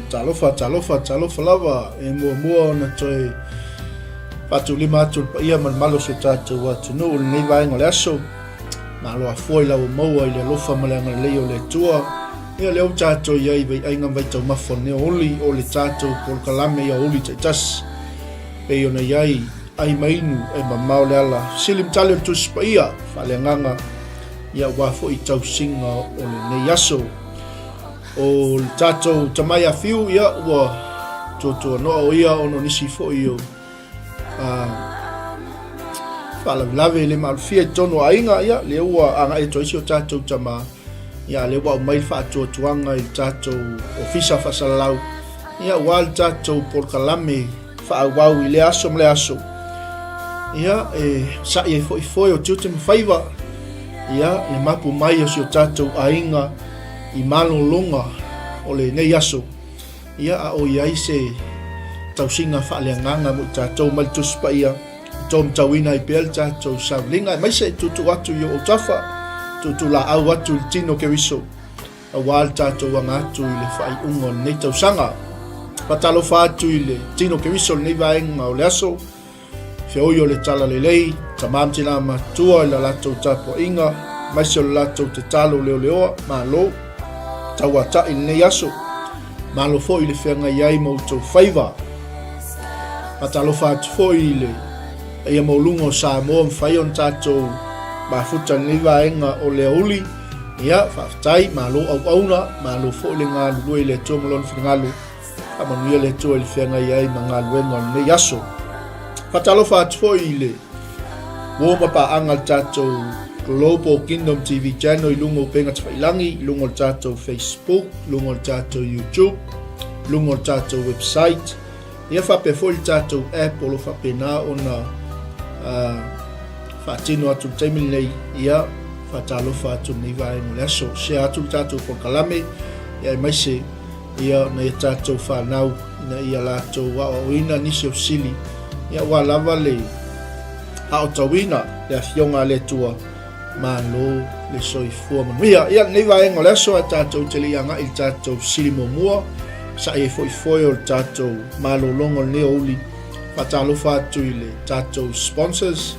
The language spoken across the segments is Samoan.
Talofa, talofa, talofa lava e muamua ona toe faatulima atu le paia ma le mamalu o si o tatou atunuu i lenei vaega o le aso. Malo afua i lau maua i le alofa ma le agalelei o le Atua. Ia lea ua tatou i ai i vaiaiga ma vaitaumafa o lenei aoauli o le tatou polokalame i aoauli taitasi. Pei ona i ai ai ma inu e mamao le ala. Sili ma tali o le Tusi Paia faaleagaga ia aua foi tausiga o lenei aso. O le tatou tamai afiu, ia, ua tuatuanoa o ia ona o nisi foi o faalavelave le maalofia i totonu o aiga, ia, lea ua agai atu ai si o tatou tama, ia, lea ua aumai le faatuatuaga i le tatou ofisa faasalalau, ia, ua le tatou polokalame faaauau i lea aso ma lea aso, ia, e sa'i ai foi foe o tiute ma faiva, ia, le mapu mai o si o tatou aiga, i malologa o lenei aso, ia a o i ai se tausiga faaleagaga mo i tatou mai le Tusi Paia, e taumatauina ai pea le tatou sauniga, aemaise e tuutuu atu i ou autafa, tuutuulaau atu i le tino o Keriso, aua le tatou aga atu i le faaiuga o lenei tausaga. Faatalofa atu i le tino o Keriso i lenei vaega o le aso, Feoi o le Talalelei, tama ma tina matua i la latou tapuaiga, aemaise o le latou tatalo leoleoa, malo tauata'i i lenei aso, malo foi i le feagai ai ma outou faiva. Faatalofa atu foi i le paia maualuga o Samoa mafai ona tatou mafuta i lenei vaega o le aoauli. Ia, faafetai, malo auauna, malo foi le galulue i le Atua ma Lona finagalo. Faamanuia le Atua i le feagai ai ma galuega o lenei aso. Faatalofa atu foi i le uo ma paaga le tatou Global Kingdom TV channel i luga o upega tafailangi, i luga o le tatou Facebook, i luga o le tatou YouTube, i luga o le tatou website. Ia faapea foi le tatou app o lo faapena ona uh, faatino atu le taimi lenei. Ia faatalofa atu lenei vaega o le aso. Share atu le tatou polokalame, ia aemaise ia nai a tatou fanau ina ia latou aoaoina nisi o fesili, ia aua lava le aotauina le Afioga a le Atua. Malo le soifua manuia. Ia lenei vaega o le aso ae tatou te le i agai i le tatou fesili muamua, sa'i ai foi foe o le tatou malologa o lenei aoauli. Faatalofa atu i le tatou sponsors,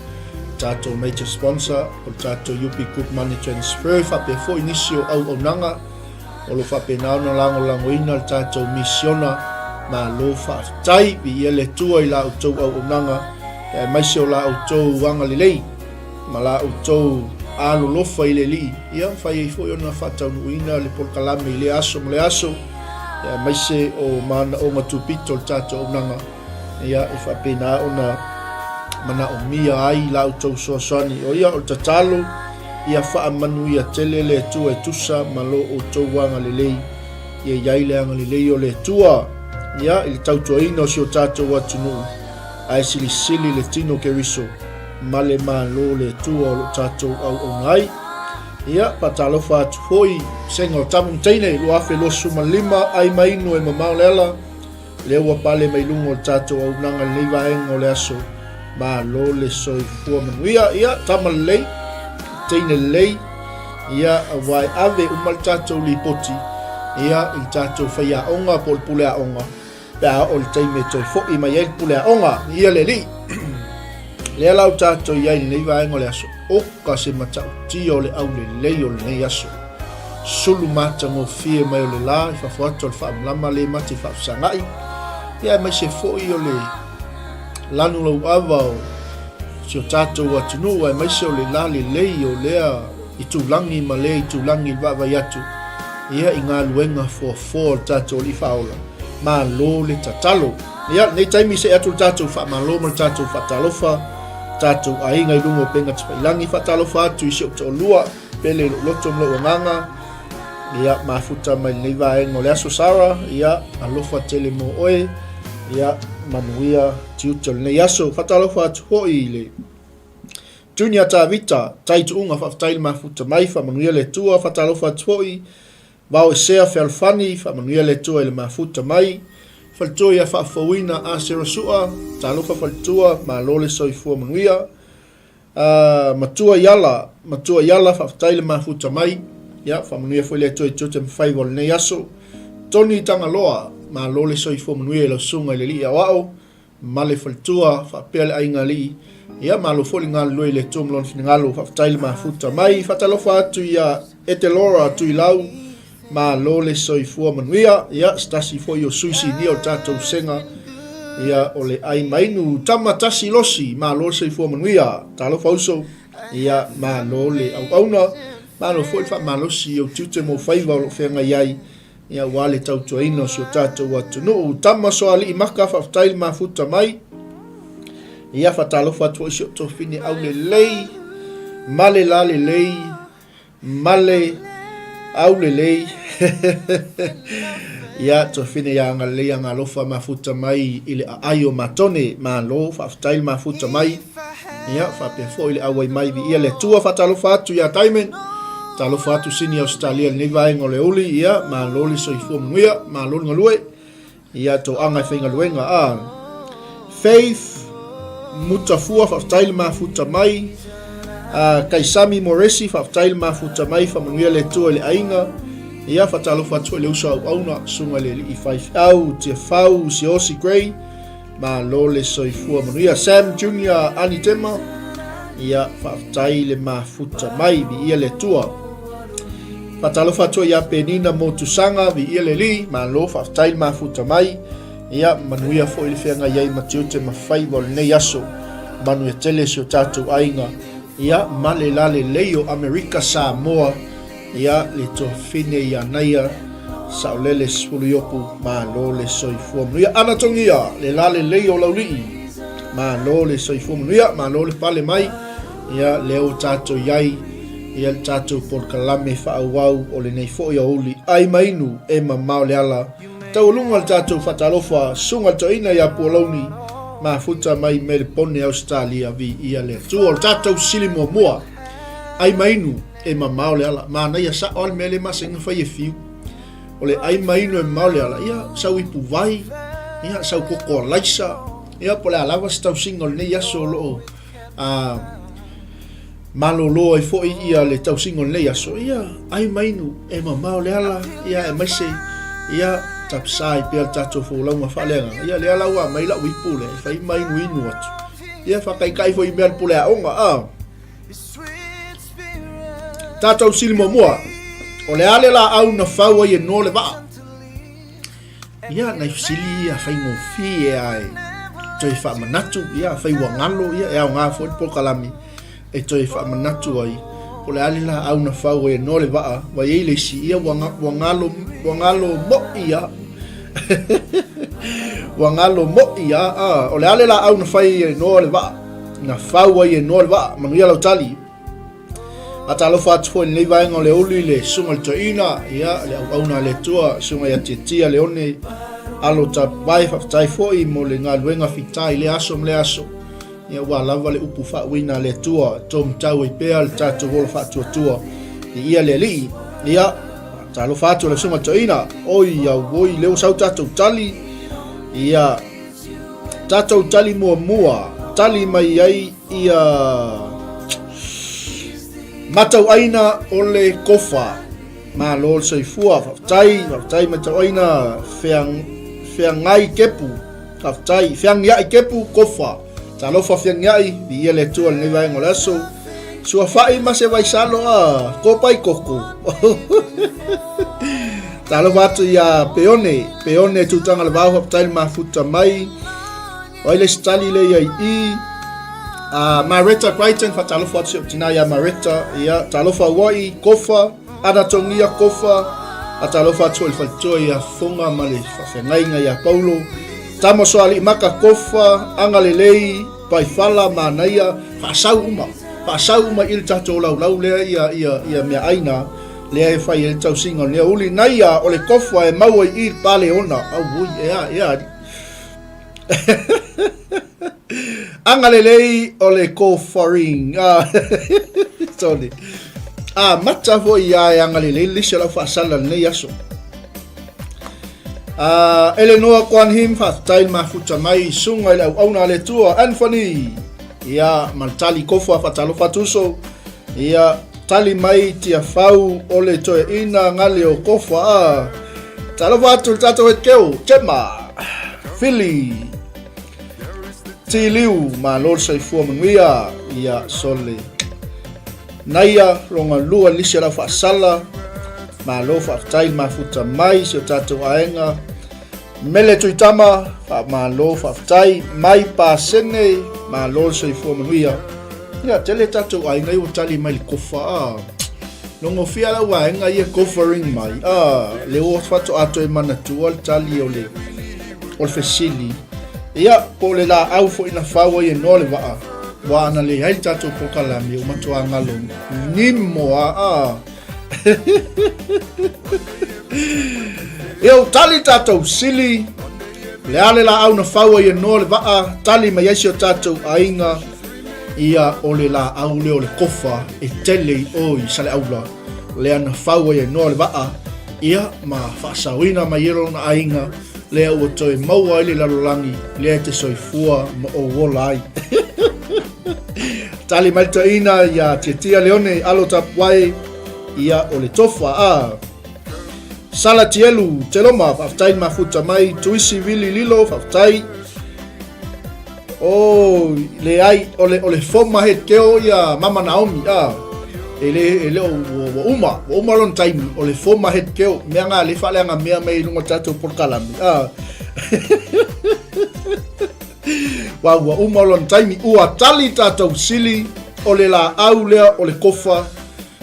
tatou major sponsor o le tatou UP Group Money Transfer, faapea foi nisi o auaunaga O lo o faapena ona lagolagoina le tatou misiona. Malo faafetai, viia le Atua i la outou auaunaga, aemaise o la outou agalelei ma la outou alolofa i le Alii, ia mafai ai foi ona faataunuuina le polokalame i lea aso ma lea aso, aemaise o manaoga tupito o le tatou auaunaga, ia e faapena ona manaomia ai la outou soasoani. O ia o le tatalo, Ia faamanuia tele le Atua e tusa ma lo outou agalelei. Ia i ai le agalelei o le Atua, ia, i le tautuaina o si o tatou atunuu, ae silisili le tino o Keriso ma le Malo o le Atua o lo o tatou auauna ai. Ia, faatalofa atu foi, Sega o Tama ma Teine, 2025, ai ma inu e mamao le ala. Lea ua pale mai luga o le tatou auaunaga i lenei vaega o le aso. Malo le soifua manuia. Ia, tama lelei, teine lelei, ia, aua e ave uma le tatou lipoti, ia, i le tatou faiaoga po o le pule aoga, pe a oo i le taimi e toe foi mai ai le pule aoga. Ia le alii. Lea la ua tatou i ai i lenei vaega o le aso. Oka se matautia o le aulelei o lenei aso. Sulu matagofie mai o le la i fafo atu o le faamalama le mate faafesagai, ia aemaise foi o le lanu lauava o si o tatou atunuu, aemaise o le la lelei o lea itulagi ma lea itulagi i le vaavaai atu ia i galuega foafoa o le tatou Alii Faaola. Malo le tatalo. Ia, lenei taimi see atu le tatou faamalo ma le tatou faatalofa, tatou aiga i luga o upega tafailangi. Faatalofa atu i si ou toalua, pele i lou loto ma lou agaga. Ia, mafuta mai lenei vaega o le aso Sarah. Ia, alofa tele mo oe. Ia, manuia tiute o lenei aso. Faatalofa atu foi i le Junior Tavita, tai tuuga, faafetai le mafuta mai, faamanuia le Atua. Faatalofa atu foi Vaoesea Fealofani, faamanuia le Atua i le mafuta mai. Faletua ia faafouina Asera Sua, talofa faletua, malo le soifua manuia. Matua Iala, Matua Iala, faafetai le mafuta mai. Ia, faamanuia foi le Atua i tiute ma faiva o lenei aso. Tony Tagaloa, malo le soifua manuia i lau susuga i le Alii Aoao ma le faletua faapea le aiga alii. Ia, malo foi le galulue i le Atua ma lona finagalo. Faafetai le mafuta mai. Faatalofa atu ia Etelora Tuilau, malo le soifua manuia. Ia, se tasi foi o sui sinia o le tatou vasega, ia, o le ai mainu. Tama Tasi Losi, malo le soifua manuia. Talofa uso. Ia, malo le auauna. Malo foi le faamalosi i ou tiute ma ou faiva o lo o feagai ai, ia, aua le tautuaina o si o tatou atunuu. Tama Soalii Maka, faafetai le mafuta mai. Ia, faatalofa atu foi i si ou tofine aulelei, male lalelei, male aulelei. Ia, tofine ia agalelei agalofa mafuta mai i le aai o Matone. Malo, faafetai le mafuta mai. Ia, faapea foi le auai mai viia le Atua. Faatalofa atu ia Diamond. Talofa atu Sini Ausetalia i lenei vaega o le uli. Ia, malo le soifua manuia, malo le galue. Ia, toaga e faigaluega. A. Faith Mutafua, faafetai le mafuta mai. A, Kaisami Moresi, faafetai le mafuta mai, faamanuia le Atua i le aiga. Ia, faatalofa atu foi i le uso auauna, susuga i le alii faifeau, Tiafau Siaosi Gray. Malo le soifua manuia. Sam Junior Anitema, ia faafetai le mafuta mai, viia le Atua. Faatalofa atu ia Penina Motusaga, viia le Alii, malo faafetai le mafuta mai. Ia manuia foi le feagai ai ma tiute ma faiva o lenei aso. Manuia tele si o tatou aiga. Ia ma le lalelei o Amerika Samoa. Ia, le tuafafine ia Naia, Saolele Sefuluiopu, malo le soifua manuia. Anatogia, le la lelei o Laulii, malo le soifua manuia, malo le pale mai. Ia, lea ua tatou i ai, ia le tatou polokalame faaauau o lenei foi aoauli ai ma inu e mamao le ala. Taualuga le tatou faatalofa, susuga le toeaina ia Pualauni, mafuta mai Melepone, Ausetalia, viia le Atua. O le tatou sili muamua, ai ma inu. E mamao le ala. Manaia sao lava le mea lea e masani ona fai e Fiu. O le ai ma inu e mamao le ala, ia, sau ipu vai, ia, sau koko alaisa, ia, po o le a lava se tausiga o lenei aso o lo o a, malolo ai foi ia le tausiga o lenei aso, ia, ai ma inu e mamao le ala, ia, aemaise, ia, tapisa ai pea le tatou folauga faaleagaga, ia, lea la ua aumai lau ipu lea e fai ma inuinu atu, ia, faataitai foi i mea a le pule aoga, a. Tatou sili muamua, o le a le laau na fau ai e Noa le vaa? Ia, nai fesili ia faigofie a e toe faamanatu, ia, fai ua galo, ia, e aoga foi le polokalame e toe faamanatu ai, po o le a le laau na fau ai e Noa le vaa, ua i ai le isi, ia, ua, ua galo, ua galo moi ia. ua galo moi ia, a, o le a le laau na fai ai e Noa le vaa? Na fau ai e Noa le vaa, manuia lau tali. Faatalofa atu foi i lenei vaega o le uli le susuga i le toeaina, ia, le auauna a le Atua, susuga ia Tiatia Leone, alo tapuvae, faafetai foi mo le galuega fita i lea aso ma lea aso. Ia, ua lava le upu faauiina a le Atua, taumatau ai pea le tatou ola faatuatua i ia le Alii. Ia, faatalofa atu i le susuga i le toeaina, oi auoi, lea ua sau tatou tali, ia, Tatou tali muamua, tali mai ai ia Matauaina o le Kofa. Malo le soifua, faafetai, faafetai Matauaina, feang, feangai kepu, faafetai, feangiai kepu, Kofa. Talofa feangiai, viia le Atua i lenei vaega o le aso. Suafai ma se vaisalo a kopai koko. Talofa atu ia Peone, Peone Tutanga le Vao, faafetai le mafuta mai. O ai le isi tali lea ia i i. Mareta Crichton, faatalofa atu si ou tina ia Mareta. Ia, talofa uai, Kofa, Anatongia Kofa. Faatalofa atu foi i le faletua ia Fofoga ma le faafeagaiga ia Paulo. Tama Soalii Maka Kofa, Agalelei, Paifala, Manaia, faasau uma. Faasau uma i le tatou laulau lea ia, ia, ia meaai na. Lea e fai ai le tausiga o lenei aoauli. Naia o le kofa e maua i i le paleona. Auoi, e a, e a. Agalelei o le kofaring. Ah, sorry. Ah, mata foi ia e agalelei le isi o lau faasala lenei aso. Ah, Eleanor Kwan Him, faafetai le mafuta mai, suga i le auauna a le Atua, Anthony. Ia, ma le tali kofa, faatalofa atu uso. Ia, tali mai Tiafau o le toeaina gale o Kofa, a. Talofa atu le tatou hetkeo, Gemma, Fili, Tiliu, malo le soifua manuia, ia sole. Naia, longa lua lisi o lau faasala, malo faafetai le mafuta mai si o tatou aenga. Mele Tuitama, faamalo faafetai, mai Pasene, malo le soifua manuia. Ia, tele tatou aiga i ua tali mai le kofa, ah. Logofia lau vaega ia covering mai, ah, le ua faatoa toe manatua le tali o le, o le fesili. Ia, po o le laau foi na fau ai e noa le vaa, ua ana leai le tatou polokalame, ua matua galo nimo a, ah. Ia, ua tali tatou sili, le a le laau na fau ai e noa le vaa, tali mai ai si o tatou aiga, Ia o le laau lea o le kofa e tele i o i Saleaula, lea na fau ai e Noa le vaa, ia ma faasaoina mai e lona aiga, lea ua toe maua ai le lalolagi lea e te soifua ma ou ola ai. Tali mai le toeaina ia Tiatia Leone Alo Tapuae, ia o le tofa a Sala Tielu Teloma, faafetai le mafuta mai, Tuisi Vili Lilo, faafetai. Oh, leai, o le, o le former head girl ia Mama Naomi, ah. E le, e le o, ua, ua uma, ua uma lona taimi, o le former head girl, mea ngā le whaaleanga mea mei lunga tātou polokalame, ah. Wa ua uma lona taimi, ua tali tātou sili, o le la au lea o le kofa,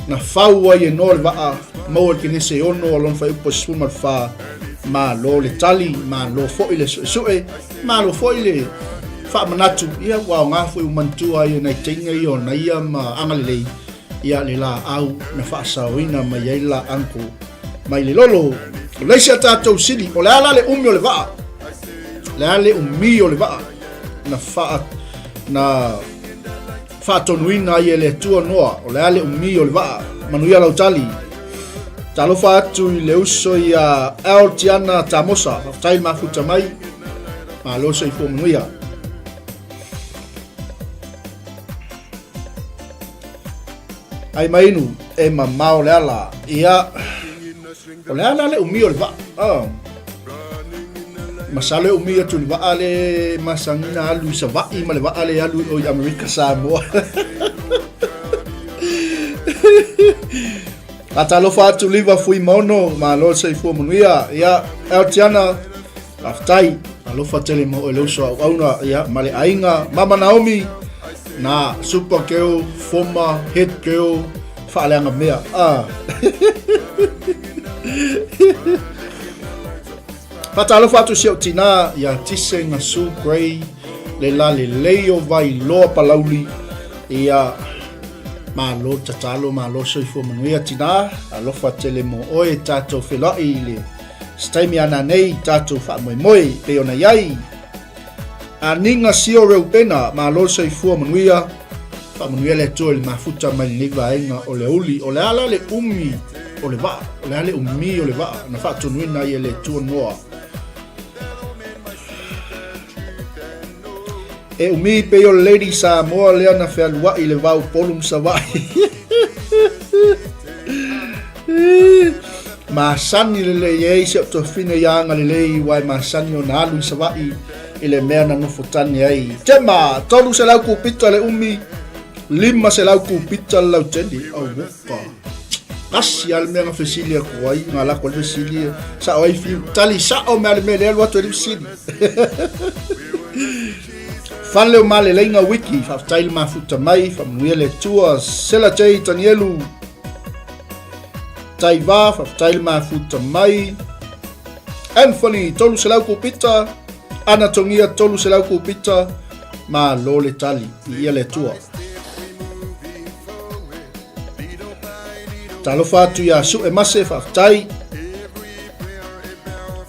Na fau ai e Noa le vaa, maua i le Kenese e ono a lona fuaiupu e 14. Malo le tali, malo foi le suesue, malo foi le faamanatu, ia ua aoga foi ua manatua ai e nai teine ia o Naia ma Agalelei, ia le laau na faasaoina mai ai le la uncle mai le lolo. O le isi a tatou sili, o le a la le umi o le vaa? Le a le umi o le vaa na faa na Faatonuina ai e le Atua Noa, o le a le umi o le vaa, manuia lau tali. Talofa atu i le uso ia Al Tiana Tamosa, faafetai le mafuta mai, malo soifua manuia. Ai mainu, e mamao le ala, ia, O le a la le umi o le vaa? Oh. Masalo e umi atu le vaa le masani na alu i Savaii ma le vaa le alu i Amerika Samoa. Atalofa atu Liva Fuimaono, malo le soifua manuia. Ia, Eltiana, faafetai. Alofa tele mo oe le uso auauna, ia, ma le aiga. Mama Naomi, na super girl, former head girl, Faaleaga mea. Ah. Faatalofa atu si au tinā ia Tise Gasu Gray le la lelei o Vailoa Palauli ia malo tatalo malo soifua manuia tinā alofa tele mo oe tatou feiloai i le se taimi a nanei tatou faamoemoe pei ona i ai Aniga Sio Reupena, malo le soifua manuia. Faamanuia le Atua i le mafuta mai lenei vaega o le uli. O le a la le umi o le vaa? O le a le umi o le vaa na faatonuina ai e le Atua Noa? E umi pei o le Lady Samoa lea na fealuai i le va Upolu ma Savaii. Masani lelei ai si au tuafine ia Agalelei ua e masani ona alu i Savaii i le mea na nofo tane ai. Tema, 300 kupita le umi, 500 kupita le lautele. Auoka. Kasi a le mea na fesili atu ai, na lako le fesili, sao ai fiu, tali sao mea le mea le alu atu ai le fesili. Fale o Maleleiga Wiki, faafetai le mafuta mai, faamanuia le Atua, Sela J. Tanielu, Taiva, faafetai le mafuta mai. Anthony, 300 kupita. Anatongia, 300 kupita. Malo le tali, i ia le Atua. Talofa atu iā Sue Mase, faafetai.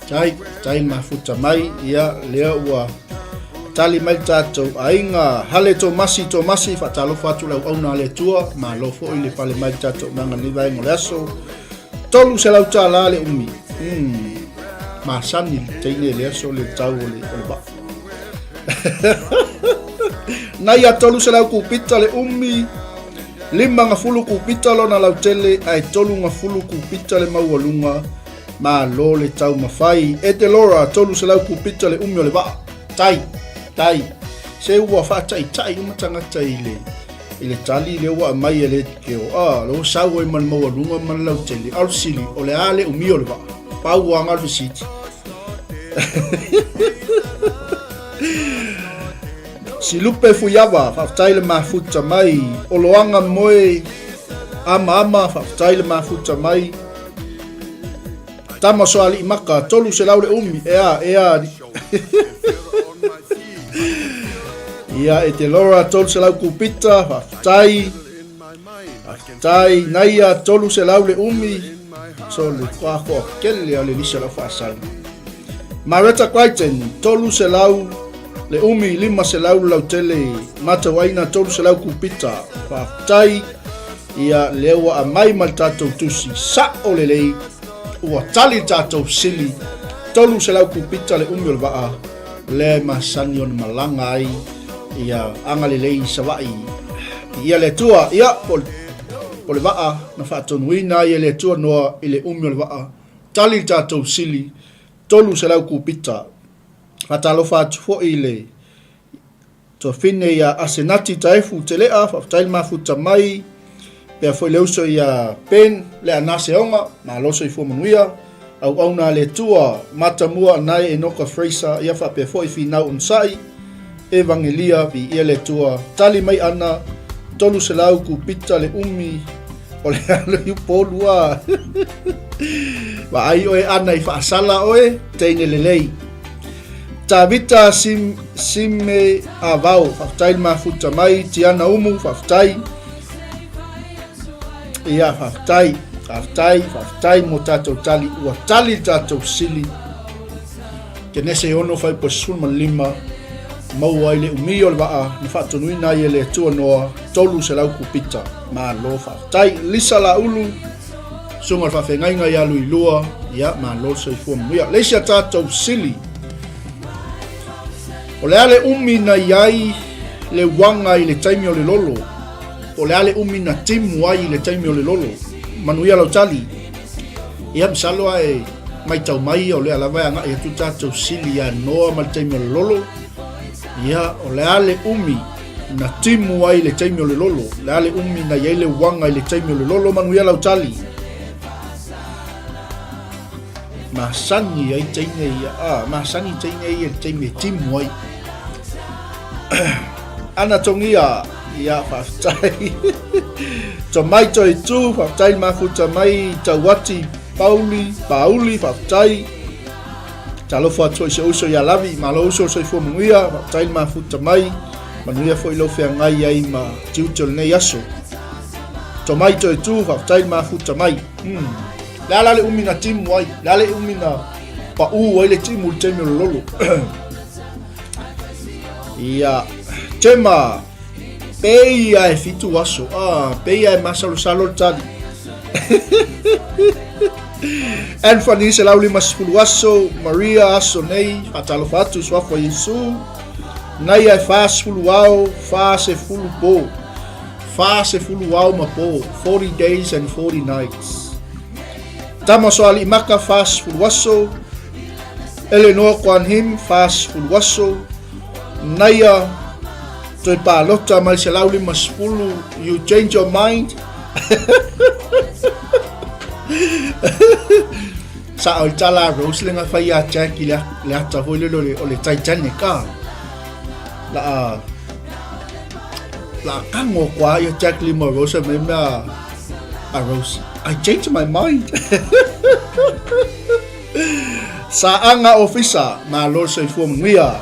Tai, tai le mafuta mai, ia, lea ua tali mai le tatou aiga. Hale Tomasi, Tomasi, faatalofa atu le auauna a le Atua, malo foi le pale mai le tatou manga lenei vaega o le aso. $300 le umi. Masani le teine le aso le tau o le, o le vaa. Nai a 300 kupita le umi, 50 kupita lona lautele, ae 30 kupita le maualuga. Malo le taumafai. E te Laura, 300 kupita le umi o le vaa. Tai, tai. Se ua faataitai uma tagata i le i le tali lea ua aumai e le keo. Ah, lo sau ai ma le maualuga ma le lautele. A o le fesili, o le a le umi o le vaa? Pau aga le fesili. Silupe Fuiava, faafetai le mafuta mai. Oloaga Moe Amaama, faafetai le mafuta mai. Tama Soalii Maka, 300 le umi, ea, ea. Ia, e te Laura, 300 kupita, faafetai. Faafetai, Naia, 300 le umi. So, le koakoa kele o le lisa lau faasala. Maretta Crichton, 300 le umi, 500 le lautele, Matauaina, 300 kupita. Faafetai, ia lea ua aumai ma le tatou tusi sa'o lelei, ua tali le tatou fesili, 300 kupita le umi o le vaa, lea e masani ona malaga ai, ia agalelei i Savaii. Ia le Atua, ia, po o le vaa na faatonuina ai e le Atua Noa i le umi o le vaa, tali le tatou fesili, 300 kupita. Faatalofa atu foi i le tuafine ia Asenati Taefu Telea, faafetai le mafuta mai, pea foi le uso ia Ben Leana Seoga, malo soifua manuia, auauna a le Atua, Matamua Anae Enoka Fraser, ia faapea foi Finau Onosai, Evangelia, viia le Atua, tali mai ana, 300 kupita le umi o le alo i Upolu a. Vaai oe ana i faasala oe, teine lelei. Tavita sim, Sime Avao, faafetai le mafuta mai, Tiana Umu, faafetai. Ia, faafetai, faafetai, faafetai mo tatou tali, ua tali le tatou sili. Kenese 6 fuaiupu 15, maua ai le umi o le vaa na faatonuina ai e le Atua Noa, 300 kupita. Malo faafetai. Lisa Laulu, susuga o le faafeagaiga ia Luilua, ia malo le soifua manuia. Le isi a tatou sili, o le a le umi na i ai le uaga i le taimi o le lolo, po o le a le umi na timu ai i le taimi o le lolo. Manuia lau tali. Ia, masalo a e maitau mai o lea lava e agai atu tatou sili ia Noa ma le taimi o le lolo. Ia, o le a le umi na timu ai le taimi o le lolo, le a le umi na i ai le uaga i le taimi o le lolo, manuia lau tali. Masani ai teine ia, ah, masani teine ia le taimi e timu ai. Ana tongia, ia, faafetai. Tomaito i tū, faafetai le mafuta mai, Tauati, Pauli, Pauli, faafetai. Talofa atu i se uso ia Lavi, malo uso soifua manuia, faafetai le mafuta mai, manuia foi lou feagai ai ma tiute o lenei aso. Tomaito i tū, faafetai le mafuta mai. Hmm. Le ala le umi na timu ai, le ala le umi na paʻū ai le timu i le taimi o le lolo. Ia, Tema, peia e fitu aso. Ah, peia e masalosalo le tali. Anthony 150 aso, Maria aso nei, faatalofa atu suafa Iesu. Naia e 40 ao, 40 po. 40 ao ma po, 40 days and 40 nights. Tama Soali'i Maka, 40 aso. Eleanor Kwan Him, 40 aso. Naia toe palota mai 150, you change your mind. Sa o tala Rose le ngawhai a Jack i le ata foi le o le Titanic a. La a la kango kwa ia Jack Lima Rose me mea a Rose. I changed my mind. Saaga Ofisa, malo le soifua manuia.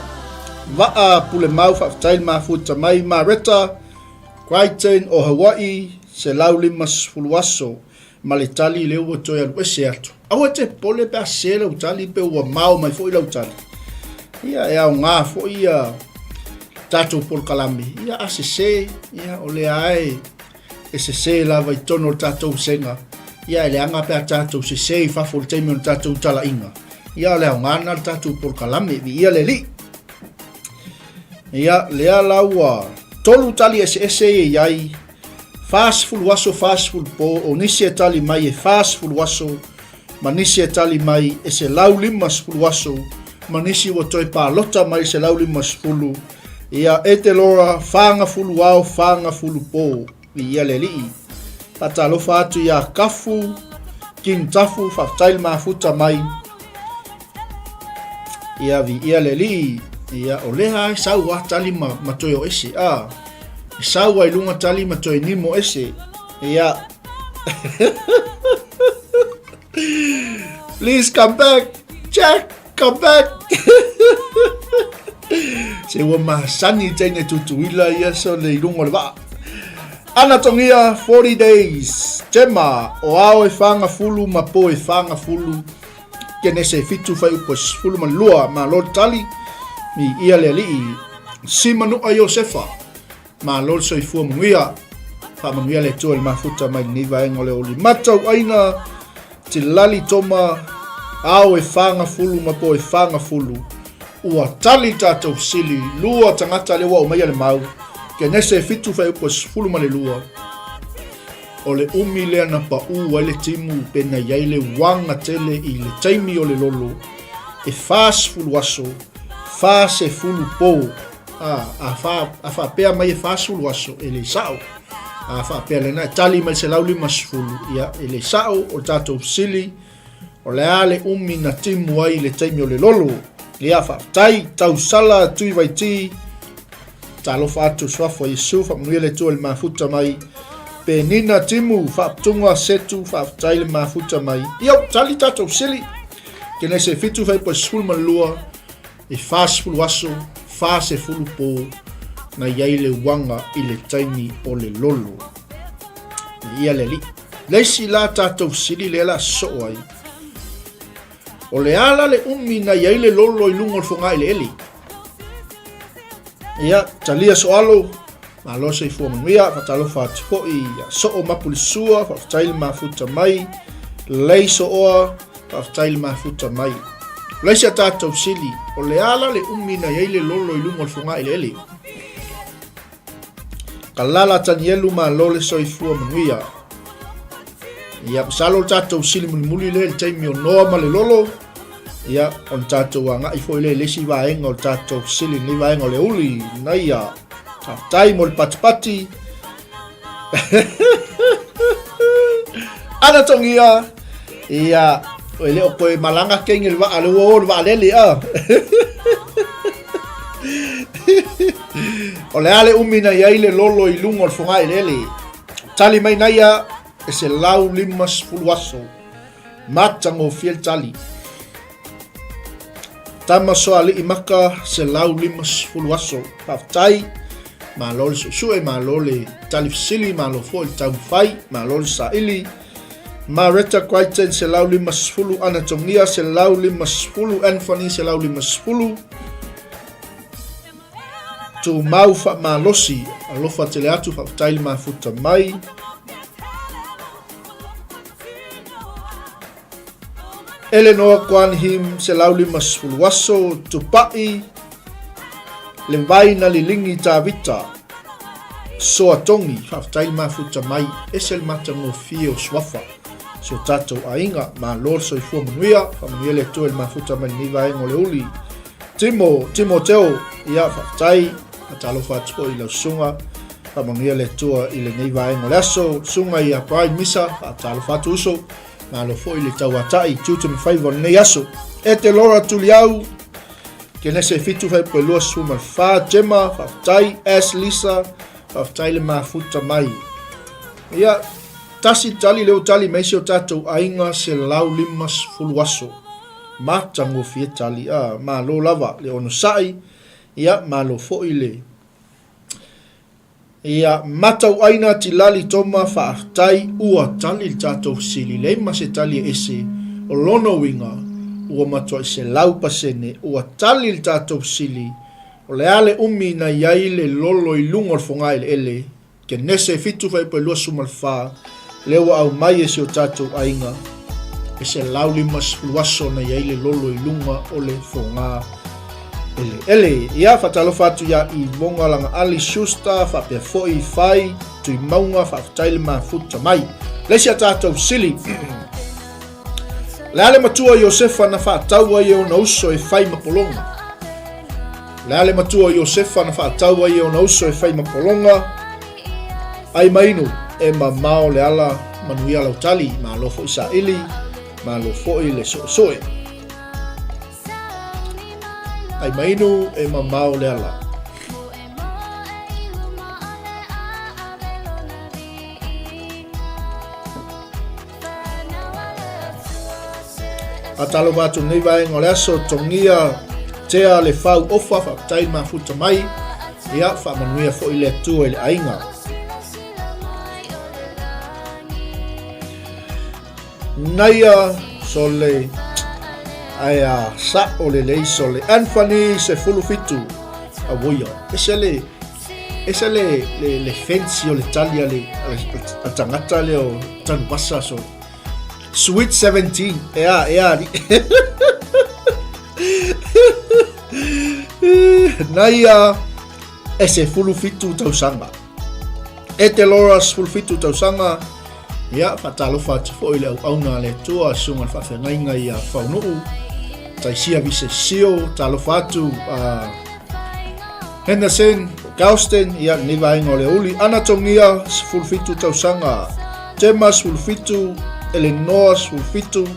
Vaa Pulemau faafetai le mafuta mai Mareta Crichton o Hawaii 150 aso ma le tali lea ua toe alu ese atu. Aua e te popole pe a sese lau tali pe ua mao mai foi lau tali. Ia e aoga foi ia tatou polokalame. Ia a sese, ia o lea e e sese lava i totonu o le tatou vasega. Ia e leaga pe a tatou sese i fafo i le taimi o le tatou talaiga. Ia o le aoga lena o le tatou polokalame, viia le Alii. Ia, lea la ua tolu tali eseese ia i ai, 40 aso, 40 po, o nisi e tali mai e 40 aso. Ma nisi e tali mai e 150 aso, ma nisi ua toe palota mai 150, ia e te lora 40 ao 40 pō. Viia le Alii. Faatalofa atu iā Kafu, King Tafu, faafetai le mafuta mai. Ia viia le Alii. Ia o lea e sau a tali ma, ma toe o ese. A, e sau ai lunga tali ma toe nimo ese. Ia. Please come back. Jack, come back. Se ua masani teine tutuila ia so le i lunga o le vaa. Ana tongia 40 days. Tema, o ao e whangafulu ma po e whangafulu. Kenese 7 whai upo 12 ma lo tali. Mi ia le alii. Simanua Iosefa. Malo le soifua manuia. Faamanuia le Atua i le mafuta mai lenei vaega o le oli. Matauaina te lali toma ao e whangafulu ma po e whangafulu. Ua tali tatou sili, lua tagata le ua aumaia le mau. Kenese 7 fuaiupu 12. O le umi lea na paʻū ai le timu pe na i ai le uaga tele i le taimi o le lolo, e 40 aso, 40 po. A, a, fa, a faapea mai e 40 aso, e le sao. A faapea lena e tali mai 150, ia, e le sao o le tatou fesili, o le a le umi na timu ai i le taimi o le lolo. Ia, faafetai, tausala Tuivaiti, talofa atu suafa o Iesu, faamanuia le Atua i le mafuta mai. Penina Timu, faaputuga Setu, faafetai le mafuta mai. Ia, tali tatou fesili. Kenese 7 fuaiupu 12, E 40 aso, 40 pō na i ai le uaga i le taimi o le lolo. E ia le alii. Le isi la tatou fesili lea la soo ai. O le a la le umi na i ai le lolo i luga o le fogaeleele? Ia, talia soalo, malo soifua manuia, faatalofa atu foi ia Soo Mapulisua, faafetai le mafuta mai, lei sooa, Faafetai le mafuta mai. O le isi a tatou sili, o le a la le umi na i ai le lolo i luga o le fogaeleele? Kalala Tanielu malo le soifua manuia. Ia, masalo le tatou sili mulimuli lea i le taimi o Noa ma le lolo. Ia, ona tatou agai foi lea i le isi vaega o le tatou sili, lenei vaega o le uli, naia. Faafetai mo le patipati. Ana tongia, ia, e le o koe malaga kenge le vaa le ua o le vaalele a. O le a le umi na i ai le lolo i luga o le fogaeleele. Tali mai naia e 150 aso. Matagofie le tali. Tama Soalii Maka 150 aso. Faafetai. Malo le suesue, malo le tali fesili, malo foi le taumafai, malo le saili. Maretta Crichton 150, Ana Tongia 150, Anthony 150. Tumau faamalosi, alofa tele atu, faafetai le mafuta mai. Eleanor Kwan Him 150 aso, Tupaʻi, Le Vai na Lilingi Tavita, Soa Tongi, faafetai le mafuta mai, ese le matagofie o Suafa, si o tatou aiga, malo le soifua manuia, faamanuia le Atua i le mafuta mai lenei vaega o le uli. Timo, Timoteo, ia faafetai, faatalofa atu foi i lau susuga, faamanuia le Atua i lenei vaega o le aso, susuga ia Brian Misa, faatalofa atu uso, Malo foi le tauatai, tiute ma faiva o lenei aso. E te Laura Tuliau, Kenese 7 fuaiupu 24, Gemma, faafetai, S Lisa, faafetai le mafuta mai. Ia, tasi tali leo tali mai si o tatou aiga 150 aso. Matagofie tali, a, malo lava le onosai, ia, malo foi le Ia matauaina Tilali Toma faafetai ua tali le tatou fesili leai ma se tali e ese o lona uiga ua matuai 100% ua tali le tatou fesili o le a le umi na i ai le lolo i luga o le fogaeleele Kenese 7 fuaiupu 24 lea ua aumai e si o tatou aiga e 150 aso na i ai le lolo i luga o le foga eleele. Ia, faatalofa atu iā Ivoga Lagaali Schuster, faapea foi Fai Tuimauga, faafetai le mafuta mai. Le isi a tatou sili. Le a le matua o Iosefa na faatau ai e ona uso e fai ma pologa? Le a le matua o Iosefa na faatau ai e ona uso e fai ma pologa? Ai mainu, e mamao le ala manuia lau tali, malo foi saili, malo foi le soesoe. Ai mainu, e mamao le ala. A talofa atu nei vaega o le aso, togia tea le fau ofa, faafetai mafuta mai, ia faamanuia foi le Atua i le aiga. Naia sole ae a sa'o lelei sole Anthony 17 auoia ese le ese le le, le fancy o le tali a le a tagata lea o Tanuvasa sole Sweet 17 ea ea ali Naia e 17 tausaga E te Laura 17 tausaga Ia, faatalofa atu foi i le auauna a le Atua, susuga le faafeagaiga ia Faunuu, Taisia Visesio, talofa atu a Henderson, Galston, ia, lenei vaega o le uli, Ana Togia, 17 tausaga, Tema, 17, Elenoa, 17,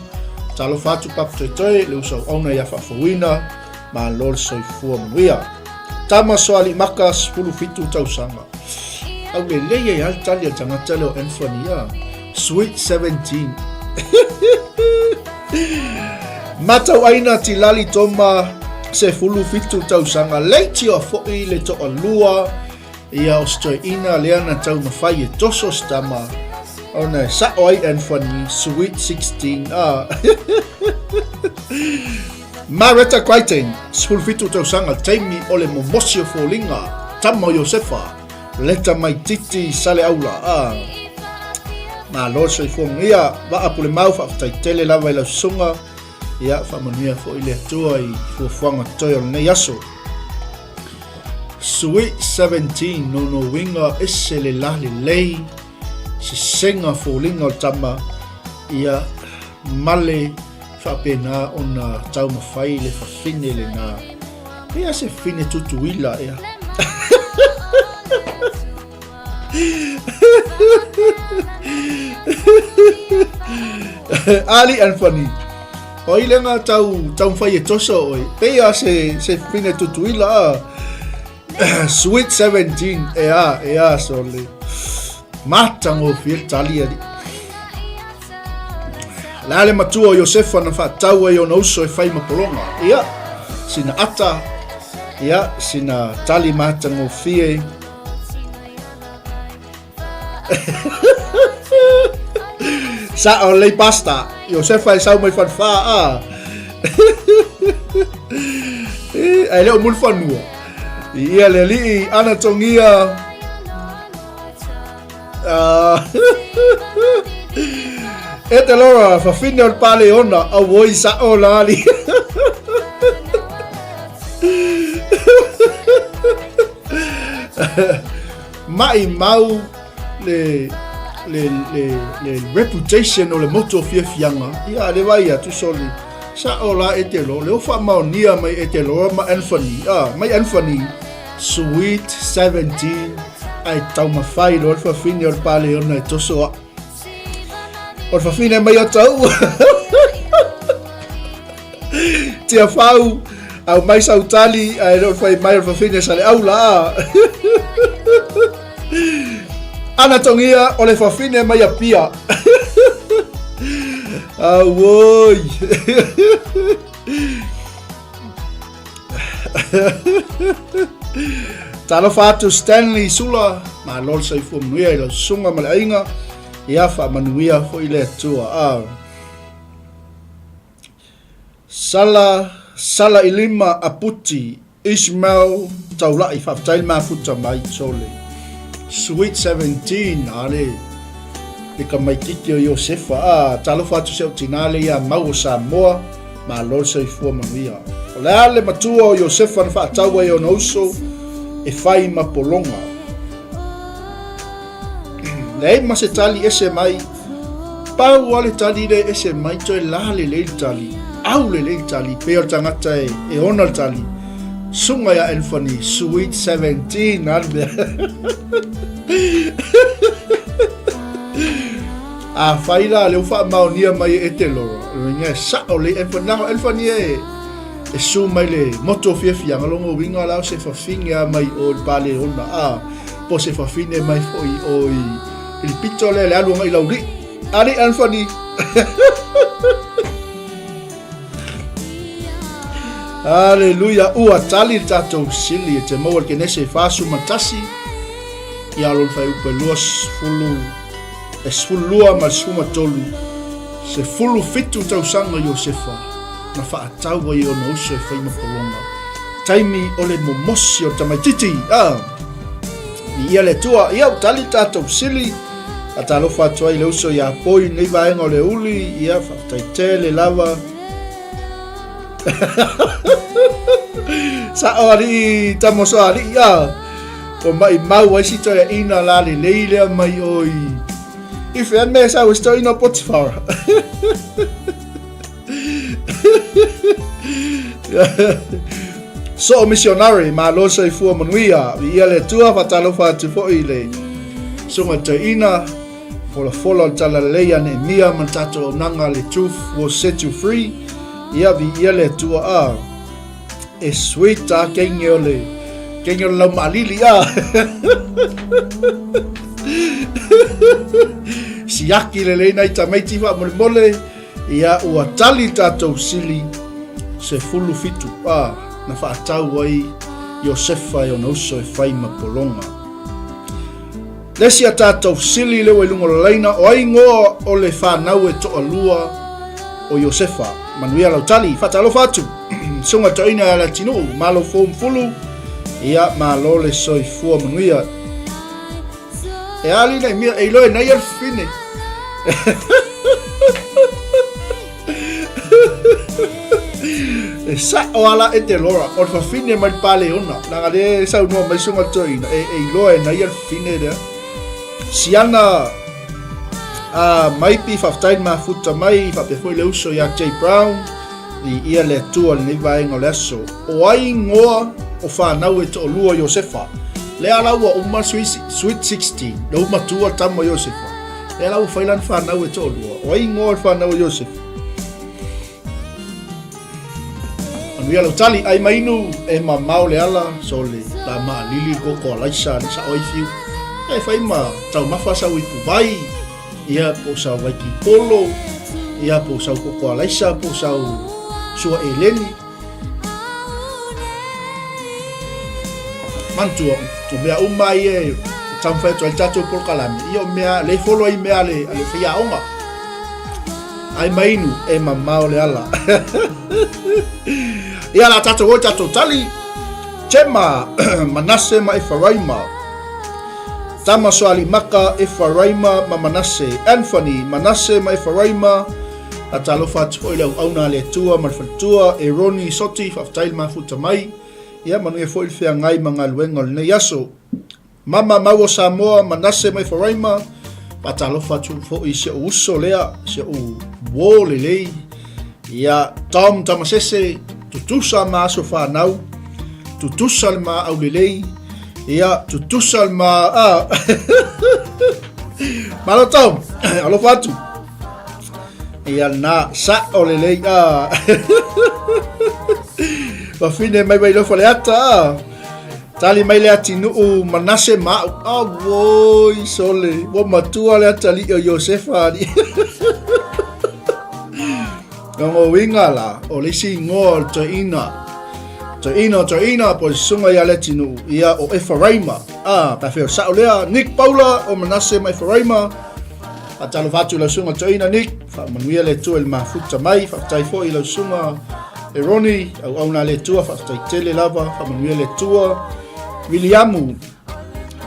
talofa atu Papa Toetoe, le uso auauna ia Faafouina, malo le soifua manuia. Tama Soaliimaka, 17 tausaga. Aulelei ai lava le tali a le tagata lea o Anthony ia. Sweet 17. Matauaina Tilali Toma 17 tausaga leitioa foi le toalua ia o se toeaina lea na taumafai e toso se tama ona e sa'o ai Anthony Sweet 16 ah. Maretta Crichton, 17 tausaga, taimi o le momosi o foliga, tama o Iosefa, leta mai Titi Saleaula, a. Malo le soifua manuia, Vaa Pulemau, faafetai tele lava i lau susuga, ia faamanuia foi le Atua i fuafuaga totoe o lenei aso. Sweet 17, nono uiga ese le la lelei, sesega foliga o le tama, ia male faapena ona taumafai le fafine lena. Pea se fine tutuila ea. Ali and funny. O i lenga tau taumafai e toso oi. Pea se se fine tutuila a. Sweet 17 ea ea sole. Matagofie le tali alii. O le a le matua o Iosefa na faatau ai ona uso e fai ma pologa? Ia, sina ata, ia, sina tali matagofie. Sa'o lelei pasta. Iosefa e sau mai Falefa a. Ae le o Mulifanua. Ia le alii ana togia. Ah. E te Laura, fafine o le paleona, auoi sa'o la ali. Maʻimau le le le le reputation o le motu o fiafiaga, ia le vai atu soli. Sa'o la e te lo, le o faamaonia mai e te Laura ma Anthony, ah, mai Anthony, Sweet 17, ae taumafai loa le fafine o le paleona e toso a'u. O le fafine mai o tau. Tiafau, au mai sautali, ae le o fai mai o le fafine sa le aula. Ana tongia o le fafine mai a pia. Auoi. Talofa atu Stanley Sula, malo le soifua manuia i lau susuga ma le aiga, ia faamanuia foi le Atua. Ah. Sala, Sala Ilima Aputi, Ismail Taulai, faafetai le mafuta mai Sole. Sweet 17, ale le tamaititi o Iosefa. Ah, talofa atu si au tinā le ia mau o Samoa. Malo le soifua manuia. O le a le matua o Iosefa na faatau ai ona uso e fai ma pologa? Leai ma se tali ese mai. Pau lava le tali lea e ese mai toe la lelei le tali, au lelei le tali, pei o le tagata e, e ona le tali. Suga ia Anthony, sweet 17 a le mea. Afai la lea ua faamaonia mai e Etelora, lona uiga e sao lelei Anthony, leaga o Anthony e, e su mai le motu o fiafiaga, lona uiga la o se fafine lava mai o i le Paleona, a, po o se fafine mai foi o i, i le pito lea le alu agai i Laulii. Alii Anthony! Aleluia! Ua tali le tatou sili e te maua le Kenese 41, ia lona fuaiupu e 20, e 12 ma le 13, 17 tausaga Iosefa na faatau ai e ona uso e fai ma pologa. Taimi o le momosi o le tamaititi. Ah! Viia le Atua. Ia, ua tali le tatou sili. Faatalofa atu ai le uso ia Poi i lenei vaega o le uli. Ia, faafetai tele lava. Sa'o alii tamoso alii a. Ua maʻimau ai si toeaina la lelei lea mai oi. I fea mea sau e si toeaina o Potifara. Soo missionary, malo soifua manuia. Viia le Atua, faatalofa atu foi i le susuga toeaina, folafola o le talalelei a Neemia ma le tatou auaunaga le Truth Will Set You Free. Ia, viia le Atua a. E sweet a kenge o le kenge o le laumaalili a. Siaki lelei nai tamaiti faamolemole. Ia ua tali tatou sili 17 a na faatau ai Iosefa e ona uso e fai ma pologa. Le isi a tatou sili lea ua i luga o le laina, o ai igoa o le fanau e toalua o Iosefa? Manuia lau tali. Faatalofa atu. Susuga Toeaina ia Leatinuu, malo fou ma fulu. Ia, malo le soifua manuia. E ali nei mea, e iloa e nei al fine. E sa'o ala e te lora, o le fafine mai le paleona. Leaga lea e saunoa mai susuga toeaina, e, e iloa e nai al fine lea. Siana a Maipi, faafetai le mafuta mai, faapea foi le uso ia Jay Brown, Viia le Atua i lenei vaega o le aso. O ai igoa o fanau e toalua o Iosefa? Lea la ua uma Sweet 16, lea ua matua le tama o Iosefa. Lea la ua fai lana fanau e toalua. O ai igoa o le fanau o Iosefa? Manuia lau tali, ai mainu e mamao le ala, sole, la maalili le koko a Laisa, le sa'o ai fiu. E fai ma taumafa sau ipu vai, ia po o sau vaikipolo, ia po o sau koko alaisa, po o sau sua eleni. Manatua, o mea uma ia e taumafai atu ai le tatou polokalame, ia o mea, le folo ai mea a le, a le faiaoga. Ai mainu, e mamao le ala. Ia la tatou o tatou tali, Chema, Manase ma Efaraima. Tama Soalimaka, Efaraima ma Manase. Anthony, Manase ma Efaraima. Faatalofa atu foi le auauna a le Atua ma le faletua, Eroni Soti, faafetai le mafuta mai. Ia manuia foi le feagai ma galuega o lenei aso. Mama mau o Samoa, Manase ma Efaraima. Faatalofa atu foi i si ou uso lea, si ou uo lelei. Ia, Tom Tamasese, tutusa ma aso fanau, tutusa le ma aulelei, ia, tutusa le ma... Ah. Malo Tom, alofa atu. Ia na, sa'o lelei, ah. Wafine mai vai lofa le ata, ah. Tali mai le atinuu Manase ma au. Auoi, sole, ua matua le atalii o Iosefa alii. Lona uiga la, o le isi igoa o le toeaina, toeaina o toeaina po o le susuga ia Leatinuu, ia o Efaraima. Ah, pe afai o sa'o lea, Nick Paula o Manase ma Efaraima. Faatalofa atu i lau susuga toeaina Nick, faamanuia le Atua i le mafuta mai, faafetai foi i lau susuga Eroni, auauna a le Atua, faafetai tele lava, faamanuia le Atua. Wiliamu,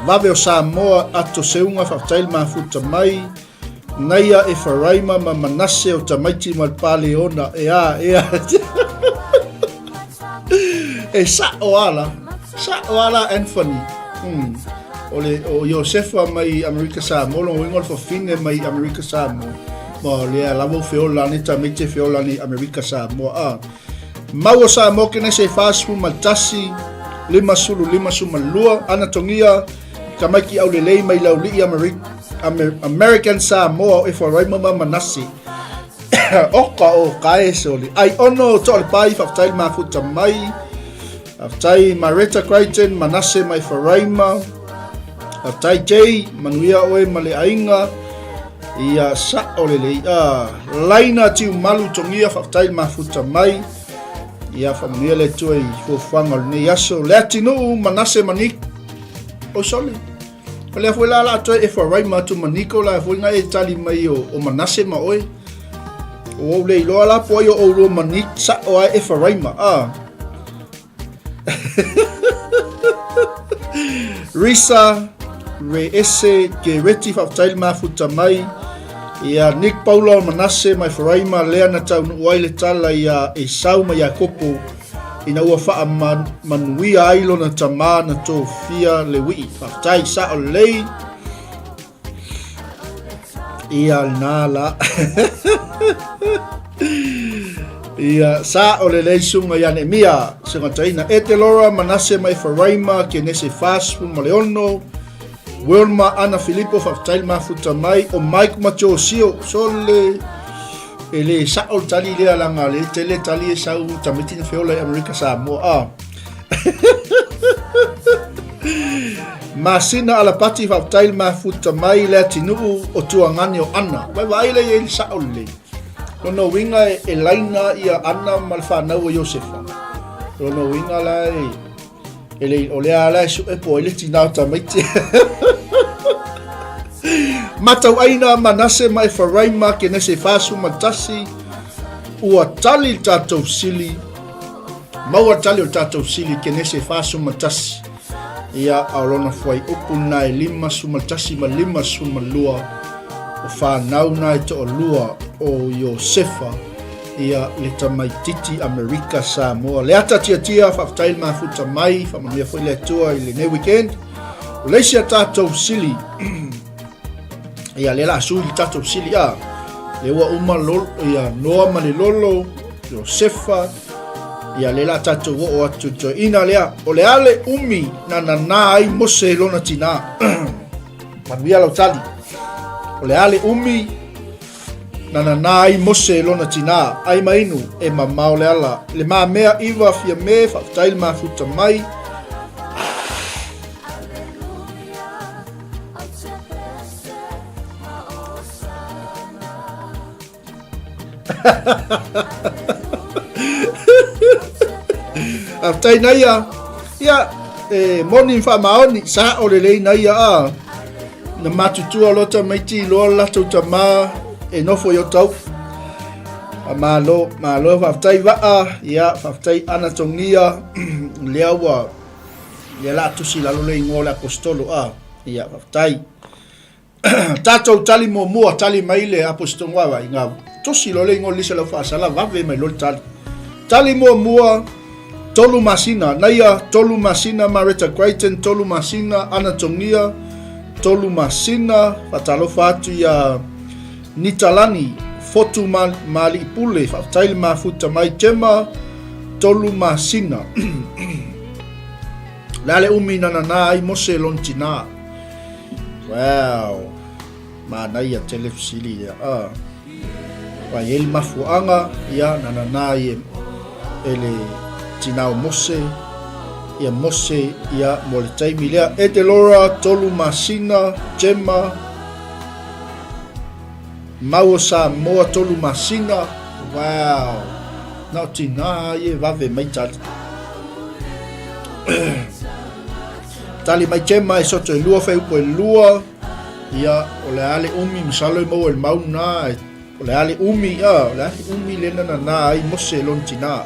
vave o Samoa, Ato Seuga, faafetai le mafuta mai. Naia Efaraima ma Manase o tamaiti ma le Paleona, ea, ea. E sa'o ala, sa'o ala Anthony. O le o Iosefa mai Amerika Samoa, lona uiga o le fafine mai Amerika Samoa. Ma o lea lava o feola ane tamaiti e feola ane i Amerika Samoa a. Maua Samoa Kenese 41 50 52 ana togia tamaiti aulelei mai laulii American Samoa o Efaraima ma Manase. Oka o kae soli. Ai ono to le pai whaftai le mafuta mai. Whaftai Mareta Crichton, Manase mai Faraima. Whaftai Jay, manuia oe ma le ainga. Ia sa o le lei. Ah, laina tiu malu tongia whaftai le mafuta mai. Ia whamanuia le tua i fuafuaga o lenei aso. Le atinuu Manase Manik. O sole. O lea foi la la toe Efaraima atu ma Niko la foi na e tali mai o, o Manase ma oe. O ou le iloa la po ai o oulua ma Nik sa o ai Efaraima. Ah. Risa re ese ke reti whaftail mafuta mai ia Nick Paula o Manase mai Efaraima lea na taunuu ai le tala ia Esau ma Iakopo ina ua faamanuia ai lona tamā na tofia Lewii. Faafetai, sao lelei. Ia lena la. Ia, sao lelei suga ia Neemia, suga taina. E te Laura, Manase ma Efaraima, Kenese 46 ma le 6, Wilma, Ana Filipo, faafetai le mafuta mai, o Mike ma Josio, sole. E le sao le tali lea leaga le tele tali e sau tamaiti na feola i Amerika Samoa a. Masina Alapati faafetai le mafuta mai le atinuu o Tuagane o Ana. Vai vaai lea i ai le sao lelei. Lona uiga e laina ia Ana ma le fanau o Iosefa. Lona uiga la e E le, o lea ala e suʻe po ai le tinā o tamaiti. Matauaina Manase ma Efaraima, Kenese 41, ua tali le tatou sili, maua le tali o le tatou sili, Kenese 41. Ia, a o lona fuaiupu lena e 51 ma 52, o fanau na e toalua o Iosefa, Ia le tamaititi Amerika Samoa. Le ata tiatia, faafetai le mafuta mai, faamanuia foi le Atua i lenei weekend. O le isi a tatou sili, ia le la sui le tatou sili a, le ua uma lolo, ia Noa ma le lolo, Iosefa, ia le la tatou oo atu toeaina lea, o le ale umi na nanā ai Mose i lona tinā. Manuia lau tali. O le ale umi Na nanā ai Mose i lona tinā, ai ma inu, e mamao le ala. Le mamea iwa fia me, faafetai le mafuta mai. Faafetai naia. Ia, e moni whaamaoni, sa o le lei naia a. Na matutua loa tamaiti i loa le latou tamā e nofo i Otahuhu. A malo, malo faafetai Vaa, ia faafetai Ana Togia, lea ua lea la tusi lalo le igoa o le Aposetolo a. Ia faafetai. Tatou tali muamua, tali mai le Aposetolo wa inga tusi loa le igoa lisa lau faasala vave mai loa le tali. Tali muamua Tolu masina, Naia, tolu masina, Mareta Crichton, tolu masina, Ana Tongia, tolu masina, faatalofa atu iā Nitalani, Fotu Maaliipule, faafetai le mafuta mai, Gemma, tolu masina. Le a le umi na nanā ai Mose lona tinā. Wow. Manaia tele fesili ia. Ah. Wa i ai le mafuaaga, ia, na nanā ai e, e le tinā o Mose, ia Mose, ia, mo le taimi lea. E te Laura, tolu masina, Gemma, mau o Samoa, tolu masina, wow, na o tinā ai e vave mai tali. Tali mai Gemma e soto e lua, whai upo e lua, Ia, o le a le umi, masalo e maua i le mau lena, o le a le umi, ia, o le a le umi lea na nanā ai Mose i lona tinā.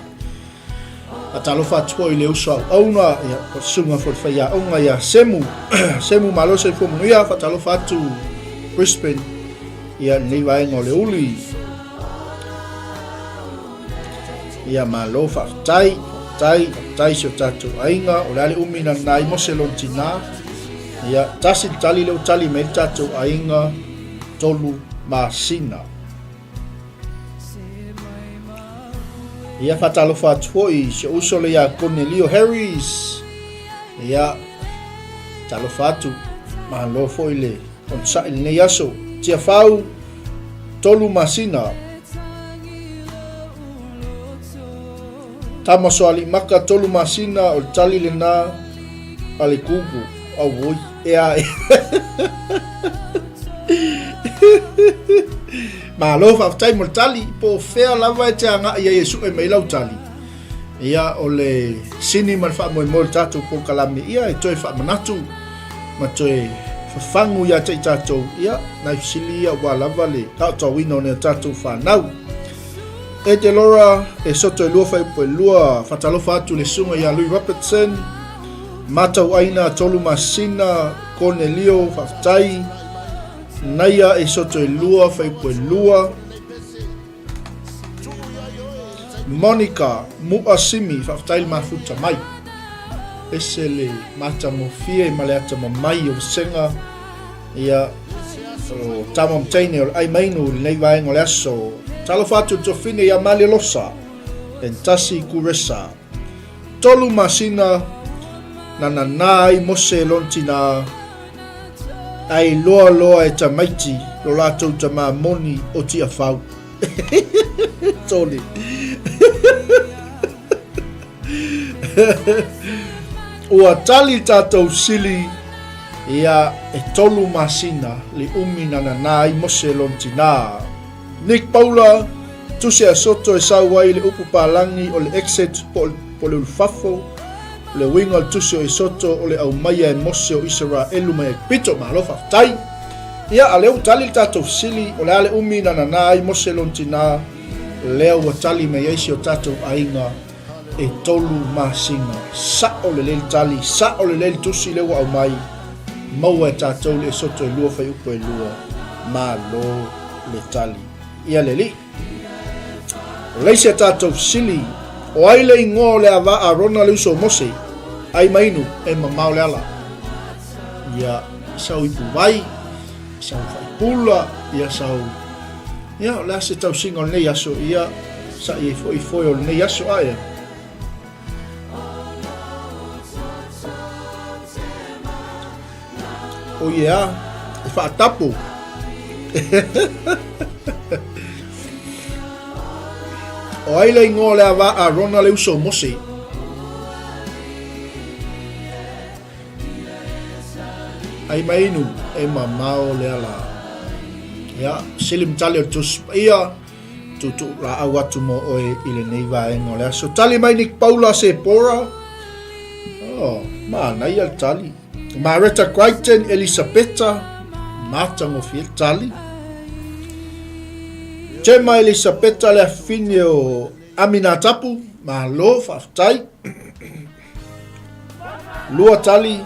Faatalofa atu foi i le uso auauna, ia, o le susuga foi i le faiaoga ia Semu, Semu malo soifua manuia, faatalofa atu Brisbane, ia, lenei vaega o le uli. Ia, malo, faafetai, faafetai, faafetai i si o tatou aiga, o le a le umi na nanā ai Mose i lona tinā. Ia, tasi le tali lea ua tali mai ai le tatou aiga, tolu masina. Ia, faatalofa atu foi i si ou uso lea ia Konelio Harris. Ia, talofa atu, malo foi le onosai i lenei aso. Tiafau, 3 masina. Tama Soaliimaka, 3 masina, o le tali lena a le Google. Auoi, ea e. Malo faafetai mo le tali, po o fea lava e te agai ai e sue mai lau tali. Ia, o le sini ma le faamoemoe o le tatou polokalame, ia e toe faamanatu ma toe fafagu ia te i tatou, ia, nai fesili ia aua lava le aotauina o nai o tatou fanau. E te Laura, e soto e lua fuaiupu e lua, faatalofa atu i le susuga ia Louis Robertson, Matauaina 3 masina, Konelio, faafetai, Naia e soto e lua fuaiupu e lua, Monica Mu'a Simi, faafetai le mafuta mai. Ese le matagofie ma le atamamai o vasega ia o tama ma teine o le ai mainu i lenei vaega o le aso. Talofa atu i le tuafafine ia Malie Losa, Entasi Kuresa. 3 masina na nanā ai Mose e lona tinā, ae iloa loa e tamaiti lo latou tamā moni o Tiafau. Sorry. Ua tali tatou sili ia e 3 masina le umi na nanā ai Mose lona tinā. Nick Paula, Tusi a Soto e sau ai le upu palagi o le exit po o le ulufafo, o le uiga o le tusi o Esoto o le aumaia e Mose o Isaraelu mai Aikupito. Malo faafetai. Ia, a lea ua tali le tatou fesili, o le a le umi na nanā ai Mose lona tinā, lea ua tali mai ai si o tatou aiga e 3 masina. Sao lelei le tali, sao lelei le tusi lea ua aumai, maua e tatou le Esoto e 2 fuaiupu e 2. Malo le tali. Ia le Alii. O le isi a tatou fesili, o ai le igoa o le ava a Arona le uso o Mose? Ai ma inu, e mamao le ala. Ia, sau ipu vai, sau faipula, ia sau... Ia, o le a se tausiga o lenei aso, ia, sa'i ai foi foe o lenei aso, a ea. O ia, e faatapu. O ai le igoa o le ava a Rona le uso o Mose? Ai mai inu, e mamao le ala. Ia, sili ma tali o le Tusi Paia, tuutuu laau atu mo oe i lenei vaega o le aso. Tali mai Nick Paula Sepora. Oh, manaia le tali. Mareta Crichton, Elisapeta, matagofie le tali. Gemma Elisapeta le afine o Aminatapu, malo, faafetai. Lua tali.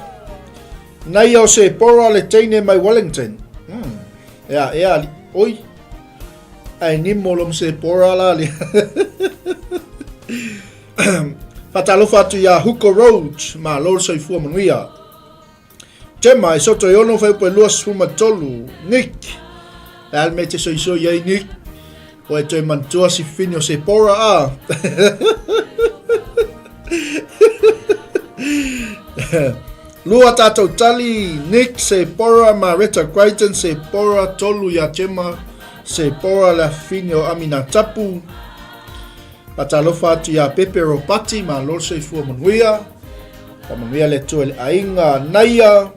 Naia o Sepora le teine mai Wellington. Ea, ea, oi. Ae nimo lo ma Sepora la le. Faatalofa atu iā Huko Road, malo le soifua manuia. Gemma, e soto e ono fuaiupu e 23, Nick. Le a le mea e te soisoi ai, Nick? Ua e toe manatua si fafine o Sepora, a? Lua tātou tali, Nick, Sepora, Maretta Crichton, Sepora, tolu iā Gemma, Sepora, le afafine o Aminatapu. Faatalofa atu iā Pepe Ropati, malo le soifua manuia. Faamanuia le Atua i le aiga Naia.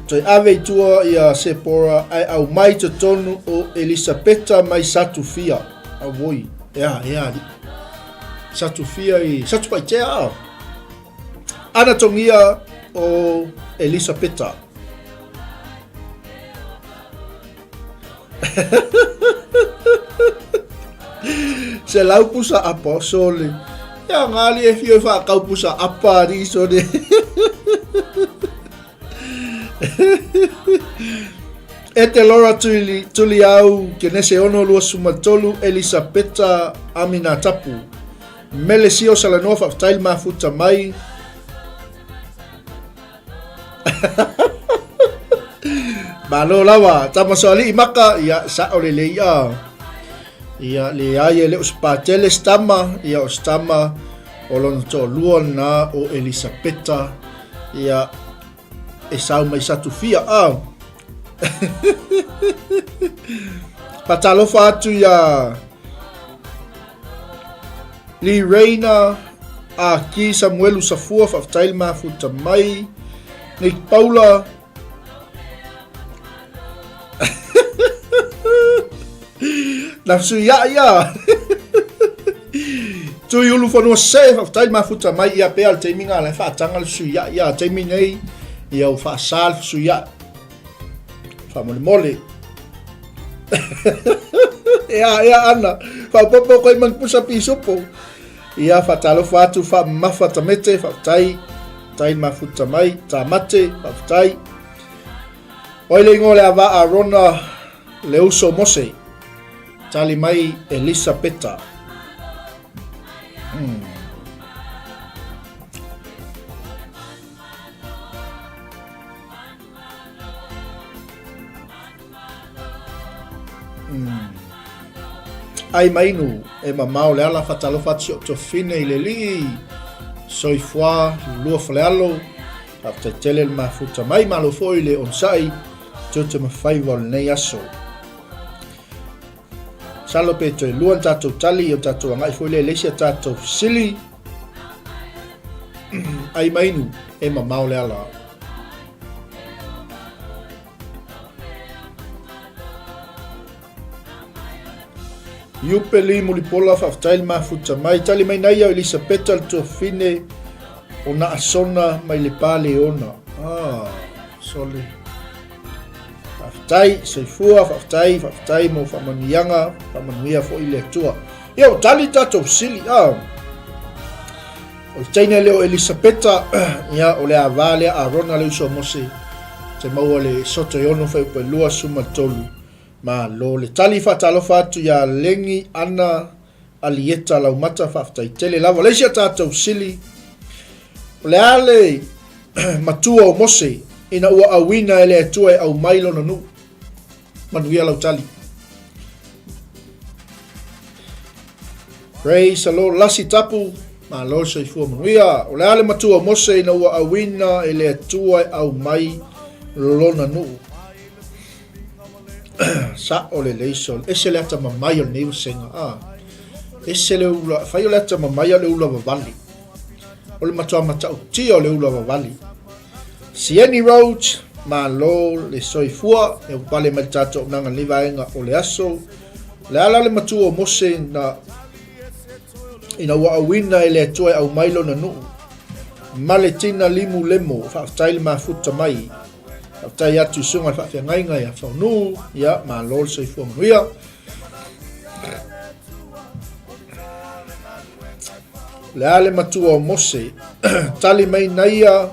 Toe ave i tua ia Sepora ae aumai totonu o Elisapeta mai Satufia. Auoi, ea, ea alii. Satufia i Satupaitea a. Anatongia o Elisapeta. 100 pusa apa o sole. Ia ngali e fio e whaakau pusa apa ari sole. E te Laura Tuli, Tuli au, Kenese ono 23, Elisapeta Aminatapu. Mele sio salanoa whaafetai le mafuta mai. Malo lava, tama soali'i maka, ia, sa'o lelei a. Ia, leai e le o se patele se tama, ia o se tama o lona toalua lena o Elisapeta, ia e sau mai Satufia. Ah. Faatalofa atu ia Lee Reina, Aki Samuelu Safua, faafetai le mafuta mai. Nick Paula, Na fesuiai ia. Tui ulu whanua se, faafetai le mafuta mai ia pea le taimi ngā lai whaatanga le fesuiai ia taimi nei ia u whaasa le fesuiai. Whamolemole. Ea, ea ana. Whapopo koe man pusa pisopo. Ia whatalofa atu whamamafa tamete, faafetai. Tai mafuta mai, tamate, faafetai. Oi le ingoa le ava a Rona le uso Mose. Tali mai Elisapeta. Ai mainu e mamao le ala fatalofa atu si o tofine i le lii soifua lua falealo faafetai tele le mafuta mai malo foi le onosai tiute ma faiva o lenei aso. Masalo pe toe lua ni tatou tali o tatou agai foi lea i le isi a tatou fesili. Ai mainu e mamao le ala. Iupe Lee Mulipola, faafetai le mafuta mai. Tali mai nei au Elisapeta le tuafine o Naasona mai le Paleona. Ah, sole. Faafetai, soifua, faafetai, faafetai mo faamanuiaga, faamanuia foi le Atua. Ia, ua tali tatou fesili. Ah. O le teine lea o Elisapeta, ia, o le ava lea Arona le uso a Mose, te maua le soto e ono fuaiupu e 23. Malo le tali faatalofa atu iā Legi Ana Alieta Laumata, faafetai tele lava. O le isi a tatou fesili, o le a le matua o Mose ina ua auina e le Atua e aumai lona nuu? Manuia lau tali. Praise the Lord. Lasi tapu, malo le soifua manuia. O le a le matua o Mose ina ua auina e le Atua e aumai lona nuu? Sa'o lelei sole. Ese le atamamai o lenei vasega. Ah. Ese le ula, fai o le atamamai a o le ula vavali. O le matua matautia o le ula vavali. Sieni Roach, malo le soifua, e upale mai le tatou auaunaga i lenei vaega o le aso. O le a la le matua o Mose na ina ua auina e le Atua e aumai lona nuu. Maletina limu lemo, faafetai le mafuta mai. Faafetai atu i susuga i le faafeagaiga ia Faunu, ia malo le soifua manuia. Le a le matua o Mose, tali mai naia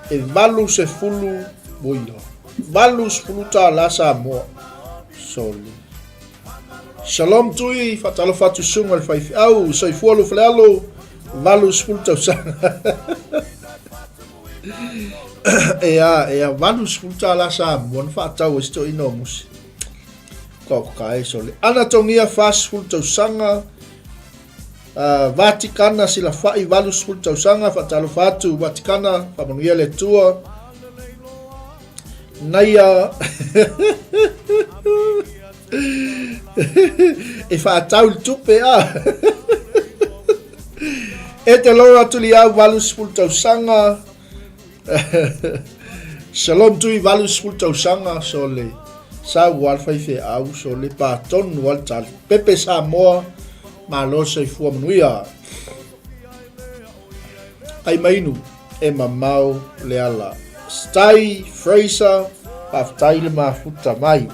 e 80 voia. 80 tālā Samoa. Soli. Shalom Tui, faatalofa atu susuga i le faifeau, soifua lo falealo, 80 tausaga. Ea, ea, $80 Samoa na faatau ai se toeaina o Musi. Ka e sole. Ana Togia 40 tausaga, Vatikana Silafai 80 tausaga, faatalofa atu Vatikana, faamanuia le Atua. Naia e faatau le tupe a. E te Laura Tuliau 80 tausaga. Shalom Tui 80 tausaga sole. Sau al faifeau sole pa tonu al tali. Pepe Samoa malo soifua manuia. Ai mainu e mamao le ala. Stai Fraser faafetai le mafuta mai.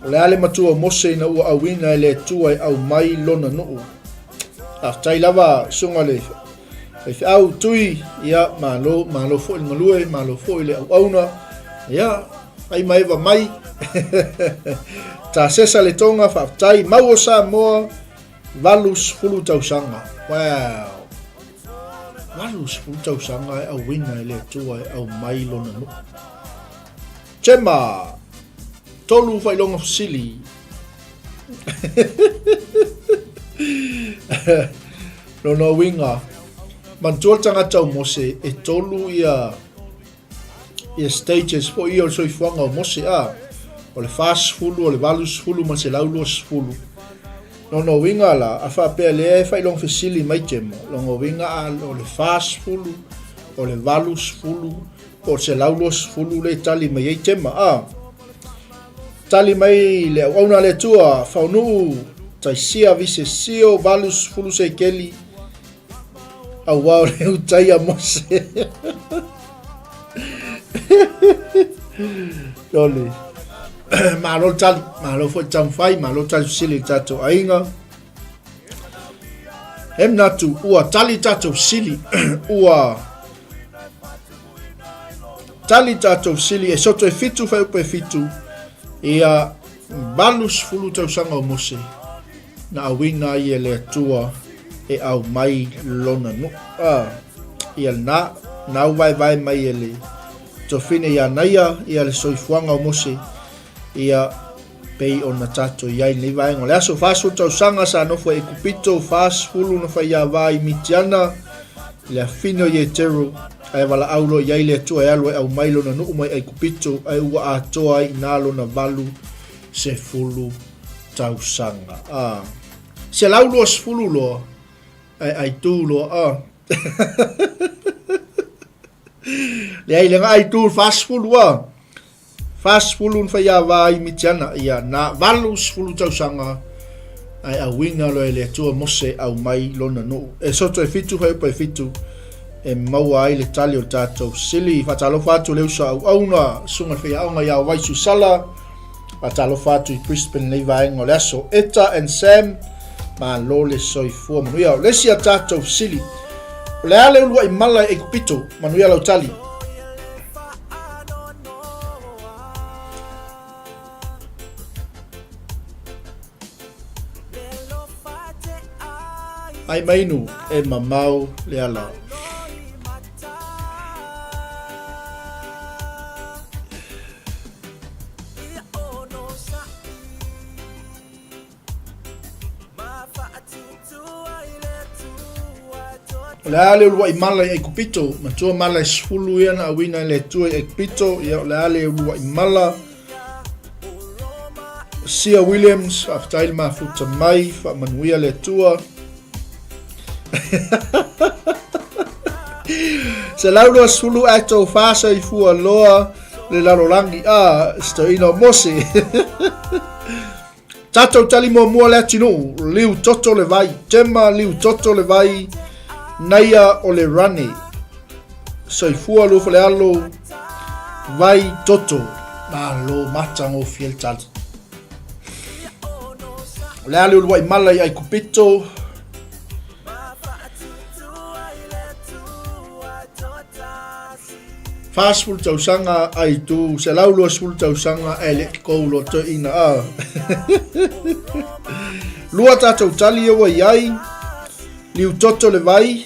O le a le matua o Mose ina ua auina e le Atua e aumai lona nuu. Faafetai lava susuga le faifeau Tui, ia malo, malo foi le galue, malo foi le auauna. Ia, ai ma Eva mai. Tasesa le tonga, faafetai. Mau o Samoa, 80 tausaga. Wow. 80 tausaga e auina e le Atua e aumai lona nuu. Chema, tolu faailoga fesili. Lona uiga, manatua le tagata o Mose, e tolu ia ia stages foi ia o le soifuaga o Mose a. O le 40, o le 80 ma le 120. Lona uiga la, a faapea lea e faailoga fesili mai Jemo, lona uiga a o le 40, o le 80, po o le 120 lea e tali mai ai Jema a. Tali mai le auauna a le Atua, Faonuu, Taisia Visesio, 80 sekeli, auā o le utai a Mose. Lole. Malo le tali, malo foi le taumafai, malo le tali fesili i le tatou aiga. E manatu, ua tali tatou fesili, ua tali tatou fesili e soto e fitu fuaiupu e fitu, ia 80 tausaga o Mose na auina ai e le Atua e aumai lona nuu. Ah, ia lena, na auvaevae mai e le tofine ia Naia, ia le soifuaga o Mose, ia pei ona tatou i ai i lenei vaega o le aso. 40 tausaga sa nofo i Aikupito, 40 na faiava i Mitiana, i le afine o Ietero, ae valaau loa i ai le Atua e alu e aumai lona nuu mai Aikupito, ae ua atoa ai i ina lona 80 tausaga. A. 120 loa, ae aitu loa. A. Leai, leaga aitu le 40 a. 40 na faiava ai Mitiana, ia, na 80 tausaga, ae auina loa e le Atua Mose aumai lona nuu. E soto e fitu fuaiupu e fitu e maua ai le tali o le tatou fesili. Faatalofa atu le uso a auauna, susuga i le faiaoga ia Wai Suisala. Faatalofa atu i Brisbane lenei vaega o le aso. Etta and Sam, malo le soifua manuia. O le isi a tatou fesili, o le a le uluai mala i Aikupito? Manuia lau tali. Ai mainu e mamao le ala. O le a le uluai mala i Aikupito, matua mala e 10 ia na auina e le Atua i Aikupito, ia o le a le uluai mala. Sia Williams, faafetai le mafuta mai, faamanuia le Atua. 120 ato whāsaifua loa le lalolagi a stoina o Mose. Tatou tali muamua le atinuu, liu toto le vai, tema liu toto le vai, naia o le rane. Soifua luafalealo, vai toto. Malo matagofie le tali. O le a le uluai mala i Aikupito. 40 tausaga ai tu, 120 tausaga e le kou lo toeina a. Lua tatou tali e ua i ai, liu toto le vai,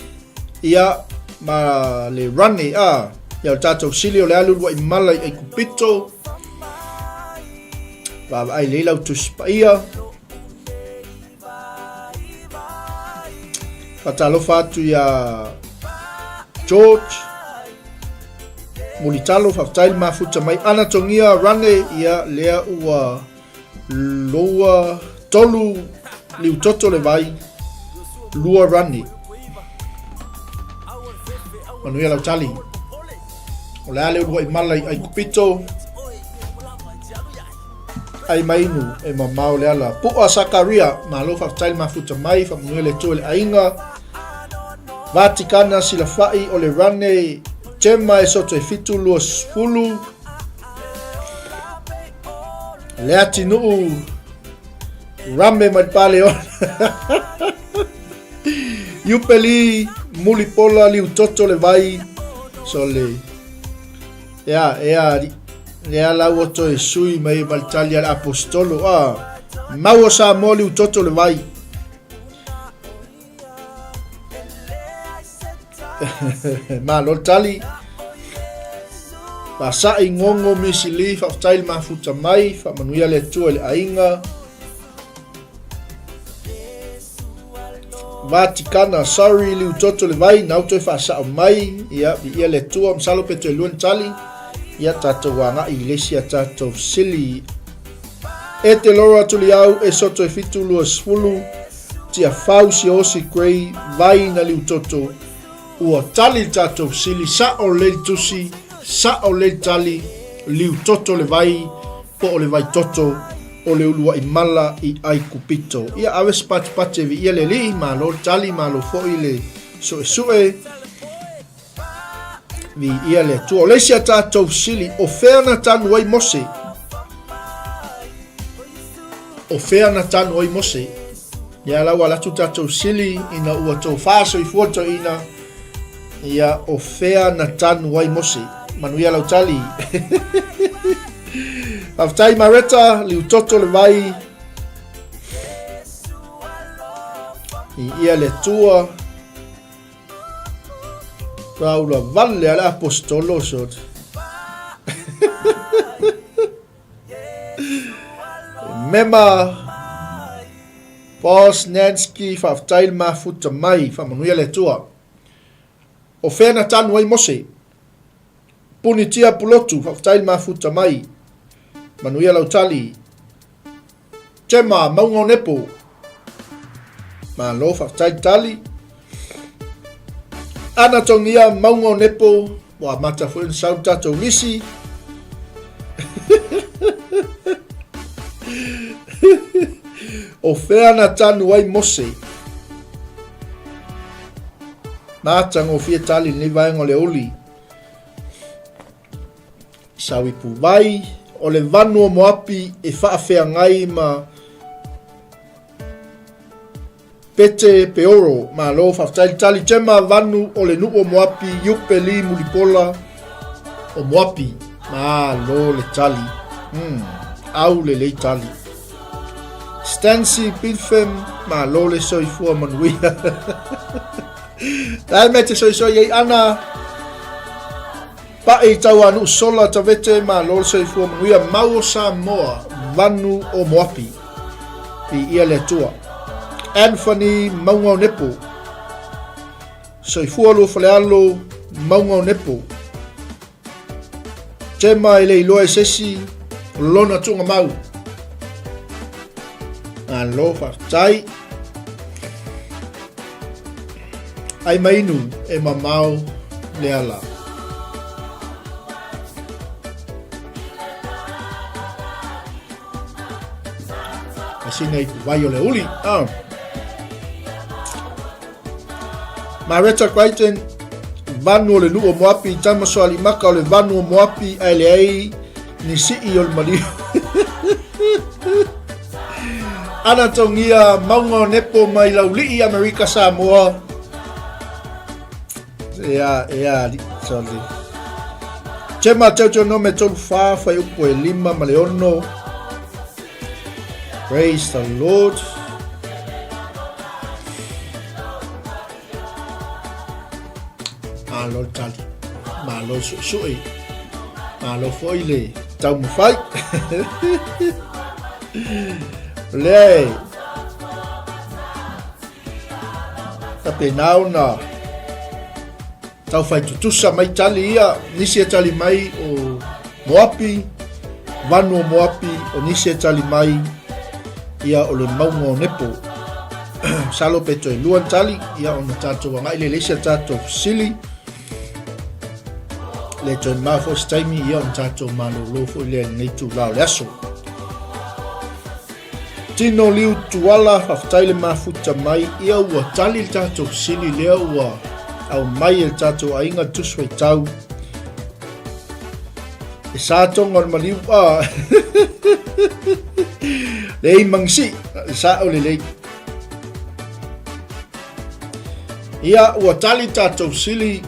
ia ma le rane a. Ia o tatou sili o le alu uluai mala i Aikupito. Vaavaai lelei lau Tusi Paia. Faatalofa atu iā George Mulitalo, faafetai le mafuta mai. Ana Togia Rane, ia lea ua loua tolu liu toto le vai, lua rane. Manuia lau tali. O le a le uluai mala i Aikupito. Ai mainu e mamao le ala. Pu'a Sakaria, malo faafetai le mafuta mai, faamanuia le Atua i le aiga. Vatikana Silafa'i o le Rane Tema e soto e 7:20. Le atinuu Rame mai le Paleona. Iupeli Mulipola Liutoto le vai. Sole. Ea, ea, lea la ua toe sui mai ma le tali a le Aposetolo, a, Mau o Samoa liutoto le vai. Malo le tali. Vasa'i Gogo Misi Lee, faafetai le mafuta mai, faamanuia le Atua i le aiga. Vatikana, sorry Liutoto le vai, nau toe faasao mai, ia, viia le Atua, masalo pe toe lua ni tali, ia tatou agai i le isi a tatou fesili. E te loro atu liau e soto e 7:20, Tiafau Siaosi Gray, vai na Liutoto, ua tali le tatou fesili, sao lelei le tusi, sao lelei le tali, Liutoto le vai, po o le vaitoto o le uluai mala i Aikupito. Ia ave se patipati e viia le Alii, malo le tali, malo foi le suesue. Viia le Atua. O le isi a tatou fesili, o fea na tanu ai Mose? O fea na tanu ai Mose? Ia la ua alu atu tatou sili ina ua tofa soifua toeaina. Ia o fea na tanu ai Mose? Manuia lau tali. Faafetai Mareta, liutoto le vai. I ia le Atua. Raula vale ale apostolo sot. Mema Boss Nansky, faafetai le mafuta mai, faamanuia le Atua. O fea na tanu ai Mose? Punitia Pulotu, faafetai le mafuta mai, manuia lau tali. Gemma, Mauga o Nepo. Malo, faafetai le tali. Ana Tongia, Mauga o Nepo. Ua amata foi ona sau le tatou lisi. O fea na tanu ai Mose? Matagofie tali lenei vaega o le uli. Sauipuvai, o le vanu o Moapi e faafeagai ma Pete Peoro. Malo, faafetai le tali. Tema vanu o le nuu o Moapi, Iupe li mulipola o Moapi. Malo le tali. Au lelei tali. Stancy Bilfem, malo le soifua manuia. Dai me te soisoi ai ana. Paʻi Tauanuʻu Sola Tavete Malo le soifua manuia mau o Samoa Vanu o Moapi Viia le Atua Anthony Mauga o Nepo Soifua Luafalealo Mauga o Nepo Tema e le iloa e sesi lona tuugamau Malo faafetai Ai mainu e mamao le ala. Ai sina i vai o le uli. Oh. Mareta Crichton, vanu o le nuu o Moapi, Tamasoali maka o le vanu o Moapi, ae leai ni sii o le maliu. Ana tongia mauga o Nepo mai Laulii Amerika Samoa. Ea, ea, sorry. Tema Deuteronome 34, fuaiupu e 5 ma le 6. Praise the Lord. Malo le tali. Malo le suʻusuʻi. Malo foi le taumafai. O lea e faapena ona taufai tutusa mai tali ia, nisi e tali mai o Moapi, vanu o Moapi, o nisi e tali mai ia o le mauga o Nepo. Masalo pe toe lua ni tali, ia ona tatou agai lea i le isi a tatou fesili. Le toe mamao foi se taimi, ia ona tatou malolo foi lea i lenei itula o le aso. Tino Liu Tuala, faafetai le mafuta mai. Ia ua tali le tatou fesili lea ua aumai e le tatou aiga le Tusi Faitau. E sa tonga o le maliu a. Lei mangisi, le sa o lelei. Ia ua tali tatou sili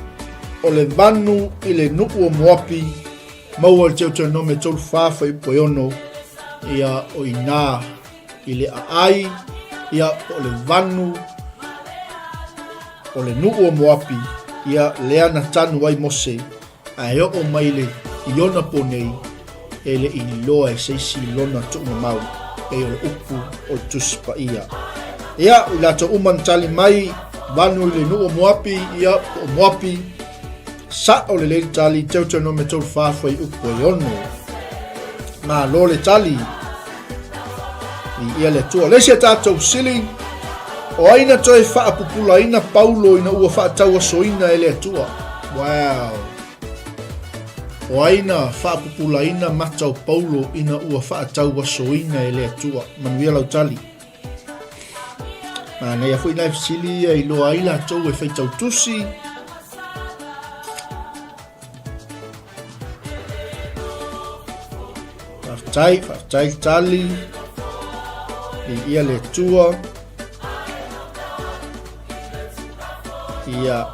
o le vanu i le nuu o Moapi maua i le Deuteronome 34 fuaiupu e 6 ia o inā i le aai ia po o le vanu o le nuu o Moapi ia lea na tanu ai Mose Ae oo mai le i ona po nei, e le i iloa e se isi lona tuumamau, pei o le upu o le Tusi Paia. Ia, i latou uma na tali mai, vanu i le nuu o Moapi, ia, po o Moapi, sa'o lelei le tali, Teuteronome 34 fuaiupu e 6. Malo le tali. Viia le Atua. O le isi a tatou sili, o ai na toe faapupulaina Paulo ina ua faatauasoina e le Atua? Wow. O ai na faapupulaina mata o Paulo ina ua faatauasoina e le Atua? Manuia lau tali. Manaia foi nai fesili ia iloa ai latou e faitau tusi. Faafetai, faafetai le tali. Viia le Atua. Ia.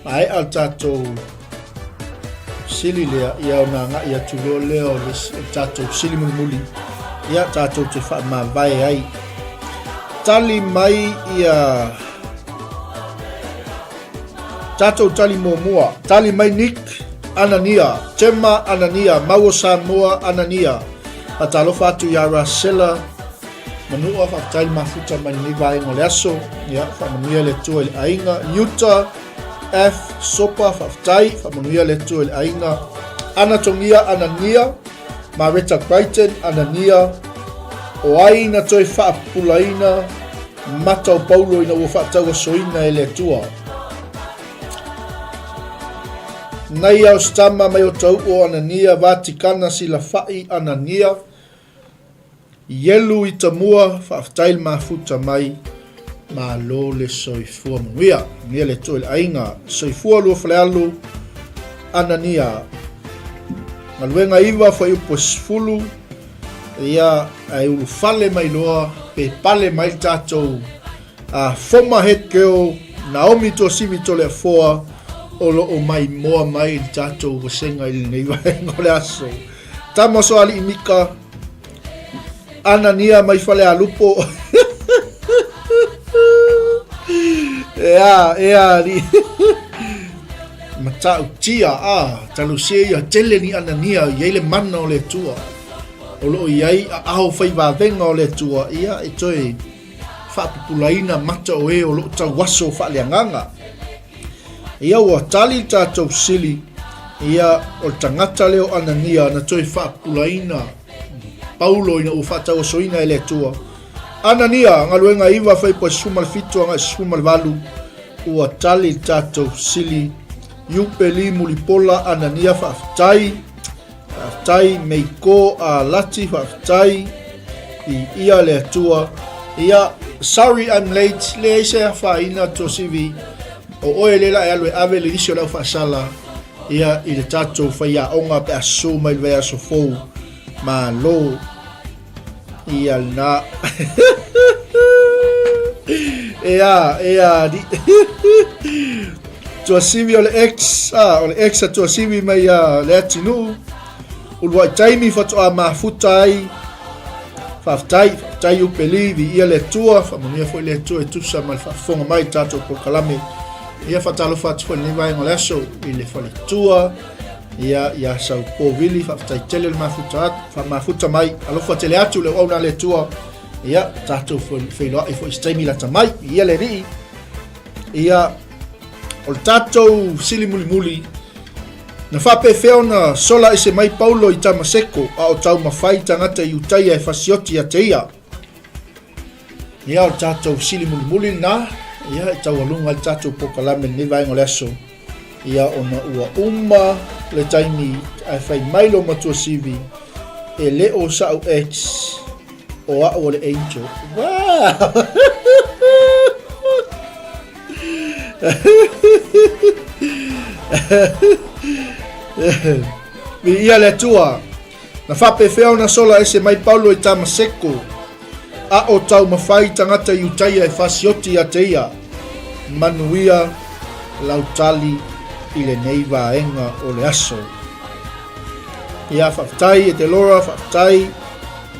Maea le tatou sili lea, ia ona agai atu loa lea o le tatou sili mulimuli, ia tatou te faamavae ai. Tali mai ia tatou tali muamua. Tali mai Nick Anania, Tema Anania, Maua Samoa Anania. Faatalofa atu ia Rasela Manua, faafetai le mafuta mai lenei vaega o le aso. Ia, faamanuia le Atua i le aiga. Utah F Sopa, faafetai, faamanuia le Atua i le aiga. Anatongia Anania, Mareta Brighton Anania, o ai na toe faapupulaina mata o Paulo ina ua faatauasoina e le Atua. Nei ao stama mai o tauo Anania, Vatikana Silafai Anania, Ielu i Tamua, faafetai le mafuta mai, malo le soifua manuia. Manuia le Atua i le aiga. Soifua Luafalealu, Anania. Galuega 9, fuaiupu e 10, ia, ae ulufale mai loa, pe pale mai le tatou former head girl, Naomi Tuasivi Toleafoa, o lo o maimoa mai i le tatou vasega i lenei vaega o le aso. Tama Soalii Mika, Anania mai Falealupo. Ea, ea, ali. Matautia, a, talusia ia tele ni Anania, i ai le mana o le Atua. O loo i ai aao fai vavenga o le Atua, ia e toe faapupulaina mata o e o loo tauaso faaleagaga. Ia ua tali le tatou sili, ia o le tagata lea o Anania na toe faapupulaina Paulo ina ua faatauasoina e le Atua. Anania, galuega 9 fuaiupu 17 agai 18, ua tali le tatou sili. Iupeli Mulipola Anania faafetai. Faafetai Meiko a Lati faafetai i ia le Atua. Ia sorry I'm late leai se afaina Tuasivi o oe lea la e alu e ave le lisi o le au faasala ia i le tatou faiaoga pe a susu mai le vaiaso fou. Malo. Ia lena. Ea, ea, di. Tuasivi o le ex, ah, o le ex a Tuasivi mai a le atinuu. Uluai taimi faatoa mafuta ai. Faafetai, faafetai Upeli, viia le Atua, faamanuia foi le Atua e tusa ma le faafofoga mai i tatou polokalame. Ia faatalofa atu foi i lenei vaega o le aso i le faletua, Ia, ia Saupo Vili, faafetai tele le mafuta atu, faamafuta mai, alofa tele atu le auauna a le Atua. Ia, tatou feiloai foi i se taimi lata mai. Ia le Alii. Ia, o le tatou sili mulimuli, na faapefea ona sola ese mai Paulo i Tamaseko, a o taumafai tagata Iutaia e fasioti ia te ia. Ia, o le tatou sili mulimuli lena, ia, e taualuga ai le tatou polokalame i lenei vaega o le aso. Ia, ona ua uma le taimi ae fai mai lou matua sivi, e le o sa'u ex, o a'u o le angel. Wow! Viia le Atua. Na faapefea ona sola ese mai Paulo i Tamaseko, a o taumafai tagata Iutaia e fasioti ia te ia? Manuia lau tali i lenei vaega o le aso. Ia, faafetai e te Laura, faafetai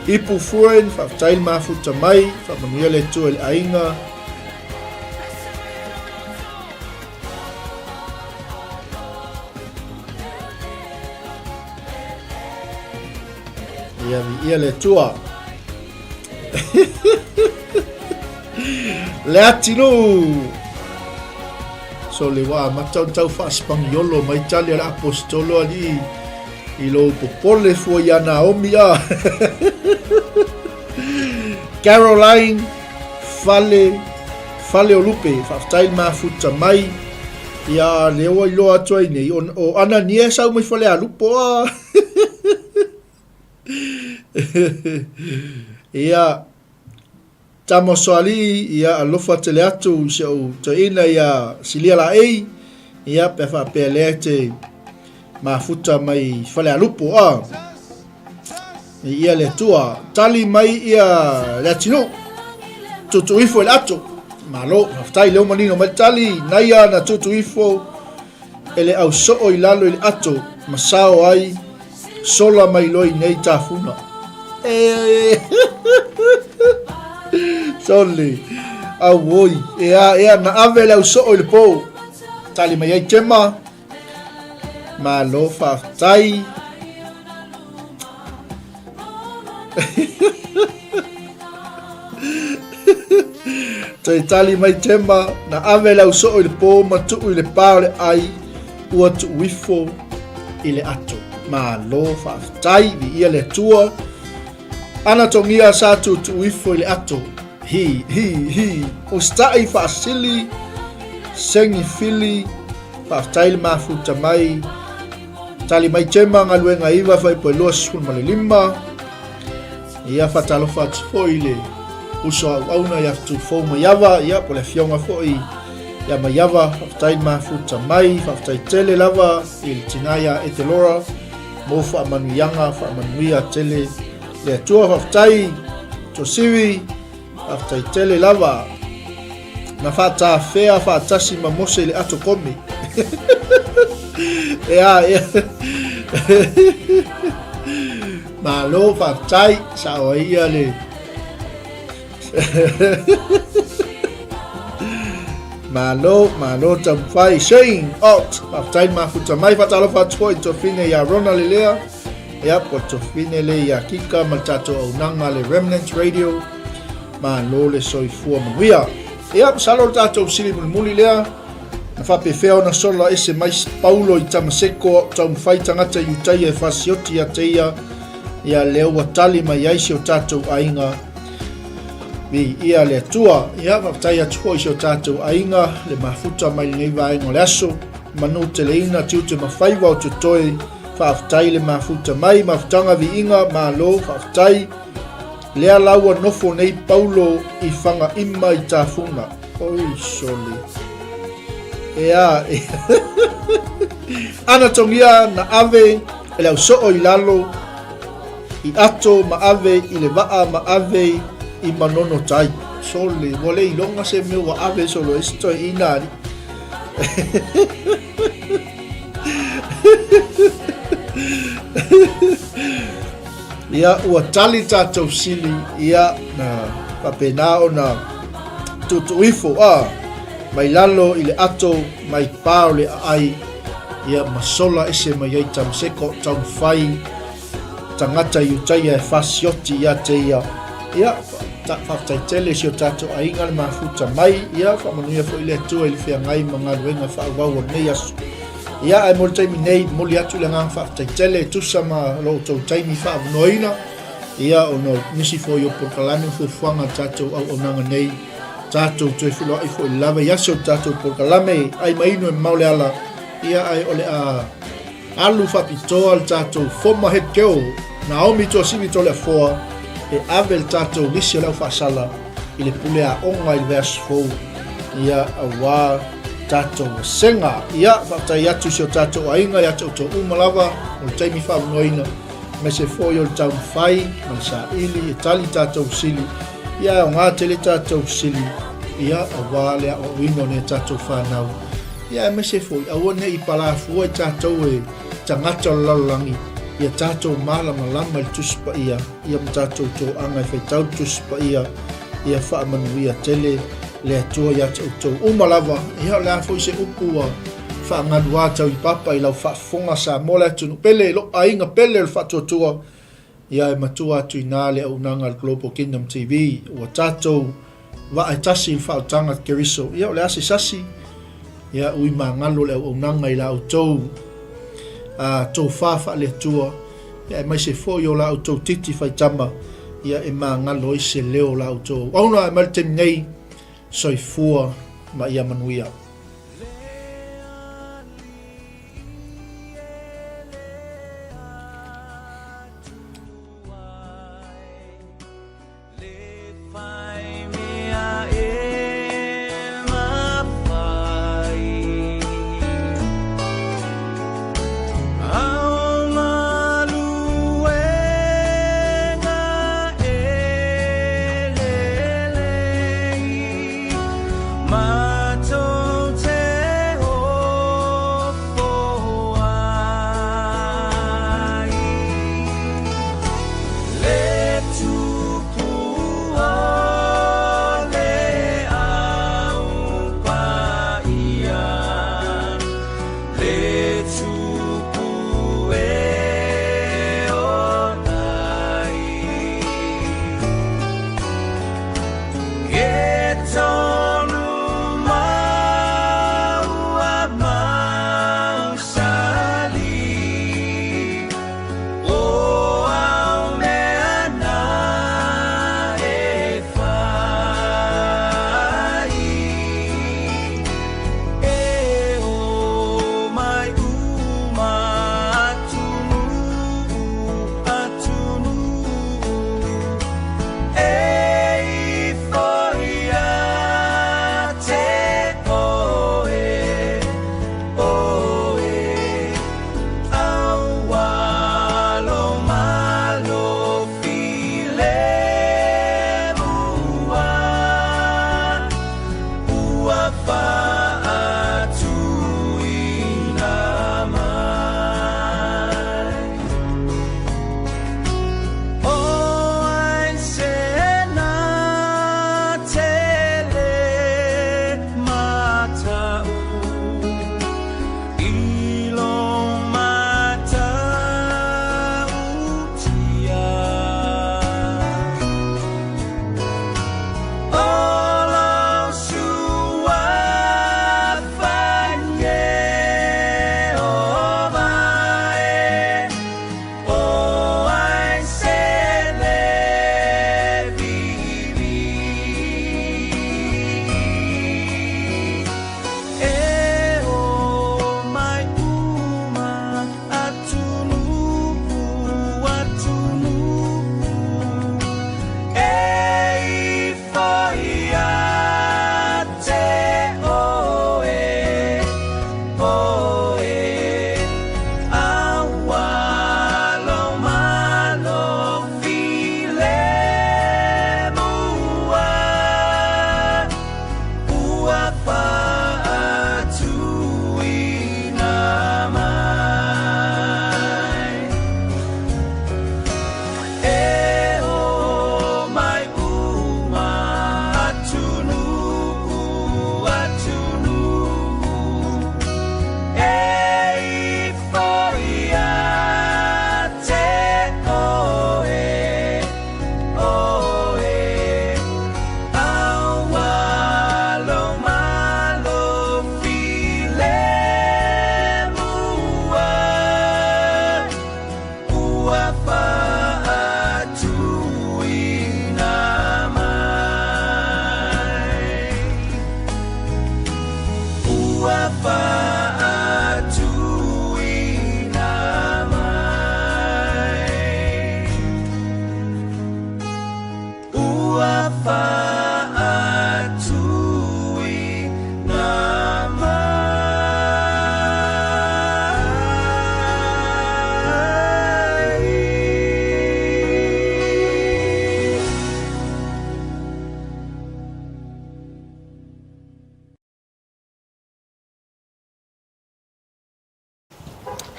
Ipu Furen, faafetai le mafuta mai, faamanuia le Atua i le aiga. Ia, viia le Atua. Leatinuu! Sole ua amata ona tau faasipagiolo mai tali a le Aposetolo alii i lou popole fua iā Naomi a. Caroline Fale Fale o Lupe, faafetai le mafuta mai. Ia lea ua iloa atu ai nei, o Anania e sau mai Falealupo a. Ia Tama Soalii, ia alofa tele atu i si ou toeaina ia Silia Laei, ia pe a faapea lea e te mafuta mai Falealupo a. Ia le Atua, tali mai ia le atinuu, tuutuu ifo i le ato. Malo, faafetai lea ua manino mai le tali, naia na tuutuu ifo e le au soo i lalo i le ato ma sao ai sola mai loa i nei tafuna. E Sole, auoi, ea, ea, na ave le au soo i le pou. Tali mai ai Tema, malo faafetai. Toe tali mai Tema, na ave le au soo i le pō ma tuu i le pā o le ai, ua tuu ifo i le ato. Malo faafetai, viia le Atua. Ana togia sa tuutuu ifo i le ato. Hi, hi, hi. Usita'i faasili, sengi fili, faafetai le mafuta mai. Tali mai Tema, galuega 9, fuaiupu e 25. Ia faatalofa atu foi i le uso a auauna ia Tufou Maiava, ia po o le afioga foi ia Maiava, faafetai le mafuta mai, faafetai tele lava i le tina ia Etelora mo faamanuiaga, faamanuia tele le Atua, faafetai Tuasivi, Faafetai tele lava. Na faatafea faatasi ma Mose i le ato komi. Ea, ea. Malo, faafetai. Sao ai ia le... Malo, malo taumafai. Shane Alt, faafetai le mafuta mai. Faatalofa atu foi i Tofine ia Rona Lelea. Ia, po Tofine le ia Kika ma le tatou auaunaga le Remnant Radio. Malo le soifua manuia. Ia, masalo le tatou sili mulimuli lea. Na faapefea ona sola ese mai Paulo i Tamaseko taumafai tagata Iutaia e fasioti ia te ia. Ia, lea ua tali mai ai si o tatou aiga. Viia le Atua. Ia, faafetai atu foi i si o tatou aiga le mafuta mai lenei vaega o le aso. Manu teleina, tiute ma faiva o totoe. Faafetai le mafuta mai, mafutaga viiga, malo, faafetai. Lea la ua nofo nei Paulo i Fagaima i Tafuna. Oi sole. Ea, ea. Ana togia na ave e le au soo i lalo, i ato ma ave i le vaa ma ave i manono tai. Sole, ua le iloga se mea ua ave solo e se toeaina alii. Ia, ua tali tatou sili, ia, na faapena ona tuutuu ifo, a, mai lalo i le ato, mai pa o le aai, ia, ma sola ese mai ai Tamaseko, taumafai tagata Iutaia e fasioti ia te ia. Ia, faafetai tele i si o tatou aiga le mafuta mai, ia, faamanuia foi le Atua i le feagai ma galuega faaauau o lenei aso. Ia, ae mo le taimi nei, momoli atu le agaga faafetai tele e tusa ma lo outou taimi faaavanoaina, ia, ona o nisi foi o polokalame ma fuafuaga a le tatou auaunaga nei, tatou toe feiloai foi i le lava i aso o le tatou polokalame, ai ma inu e mamao le ala, ia, ae o le a Alu faapitoa le tatou former head girl Naomi Tuasivi Toleafoa e ave le tatou lisi o le aufaasala i le pule aoga i le vaiaso fou ia auā tatou vasega. Ia, faafetai atu i si o tatou aiga ia te outou uma lava mo le taimi faavanoaina, aemaise foi o le taumafai ma le saili e tali tatou fesili. Ia, e aoga tele tatou fesili ia auā le aoaoina o nai a tatou fanau. Ia aemaise foi, aua ne i palafua i tatou e tagata o le lalolagi, ia tatou malamalama i le Tusi Paia, ia ma tatou toaga e faitau le Tusi Paia, ia faamanuia tele le Atua ia te outou uma lava. Ia o le a foi se upu ua faagaluā tau i papa i lau faafofoga Samoa le atunuu pele, lou aiga pele o le faatuatua, ia e matua atu i ina le auaunaga a le Global Kingdom TV. Ua tatou. vaa e tasi i le faaotaga a Keriso. Ia, o le a se sasi, ia, ui magalo le auaunaga i la outou a tofa faale-Atua, ia, aemaise foi o la outou titi faitama, ia, e magalo ai se leo o la outou auauna. Ae mai le taimi nei, soifua ma ia manuia.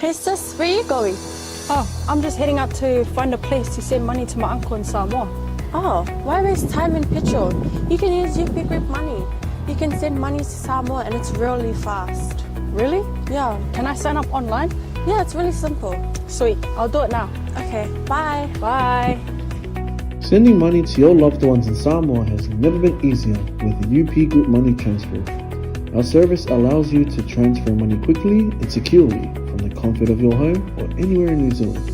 Hey sis, where you going? Oh, I'm just heading out to find a place to send money to my uncle in Samoa. Oh, why waste time and petrol? You can use UP Group Money. You can send money to Samoa and it's really fast. Really? Yeah. Can I sign up online? Yeah, it's really simple. Sweet, I'll do it now. Okay, bye. Bye. Sending money to your loved ones in Samoa has never been easier with UP Group Money Transfer. Our service allows you to transfer money quickly and securely from the comfort of your home or anywhere in New Zealand.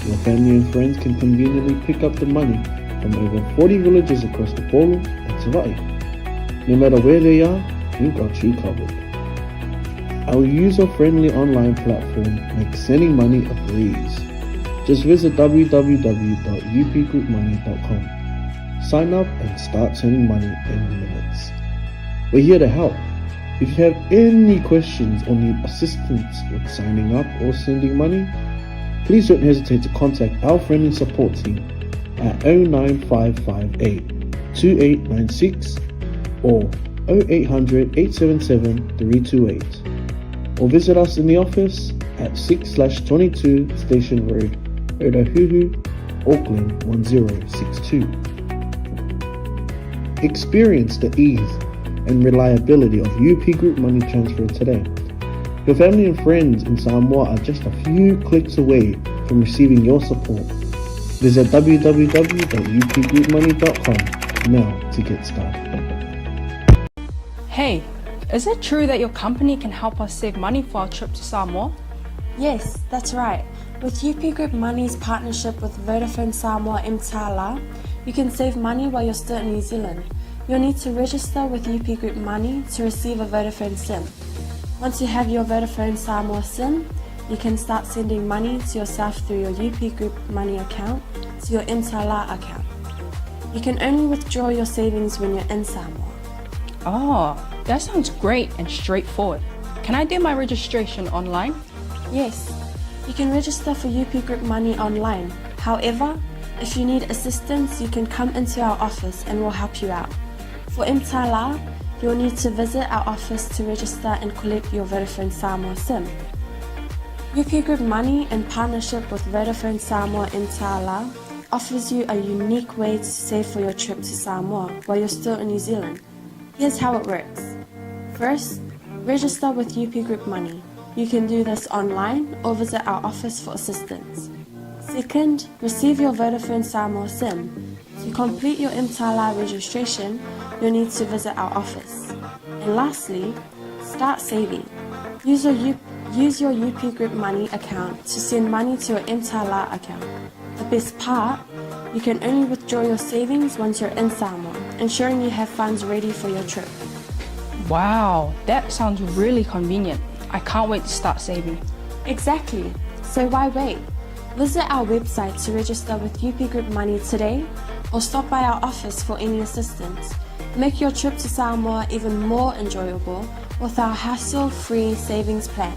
Your family and friends can conveniently pick up the money from over 40 villages across the Polo and Savai'i. No matter where they are, we've got you covered. Our user-friendly online platform makes sending money a breeze. Just visit www.upgroupmoney.com. Sign up and start sending money in minutes. We're here to help. If you have any questions or need assistance with signing up or sending money, please don't hesitate to contact our friendly support team at 09558 2896 or 0800 877 328 or visit us in the office at 6/22 Station Road, Otahuhu, Auckland 1062. Experience the ease and reliability of UP Group Money Transfer today. Your family and friends in Samoa are just a few clicks away from receiving your support. Visit www.upgroupmoney.com now to get started. Hey, is it true that your company can help us save money for our trip to Samoa? Yes, that's right. With UP Group Money's partnership with Vodafone Samoa Mtala, you can save money while you're still in New Zealand. You'll need to register with UP Group Money to receive a Vodafone SIM. Once you have your Vodafone Samoa SIM, you can start sending money to yourself through your UP Group Money account to your Mtala account. You can only withdraw your savings when you're in Samoa. Oh, that sounds great and straightforward. Can I do my registration online? Yes, you can register for UP Group Money online. However, if you need assistance, you can come into our office and we'll help you out. For Mtala, you'll need to visit our office to register and collect your Vodafone Samoa SIM. UP Group Money, in partnership with Vodafone Samoa Mtala, offers you a unique way to save for your trip to Samoa while you're still in New Zealand. Here's how it works. First, register with UP Group Money. You can do this online or visit our office for assistance. Second, receive your Vodafone Samoa SIM. To complete your Mtala registration, you'll need to visit our office. And lastly, start saving. Use your UP Group Money account to send money to your Mtala account. The best part, you can only withdraw your savings once you're in Samoa, ensuring you have funds ready for your trip. Wow, that sounds really convenient. I can't wait to start saving. Exactly. So why wait? Visit our website to register with UP Group Money today or stop by our office for any assistance. Make your trip to Samoa even more enjoyable with our hassle-free savings plan.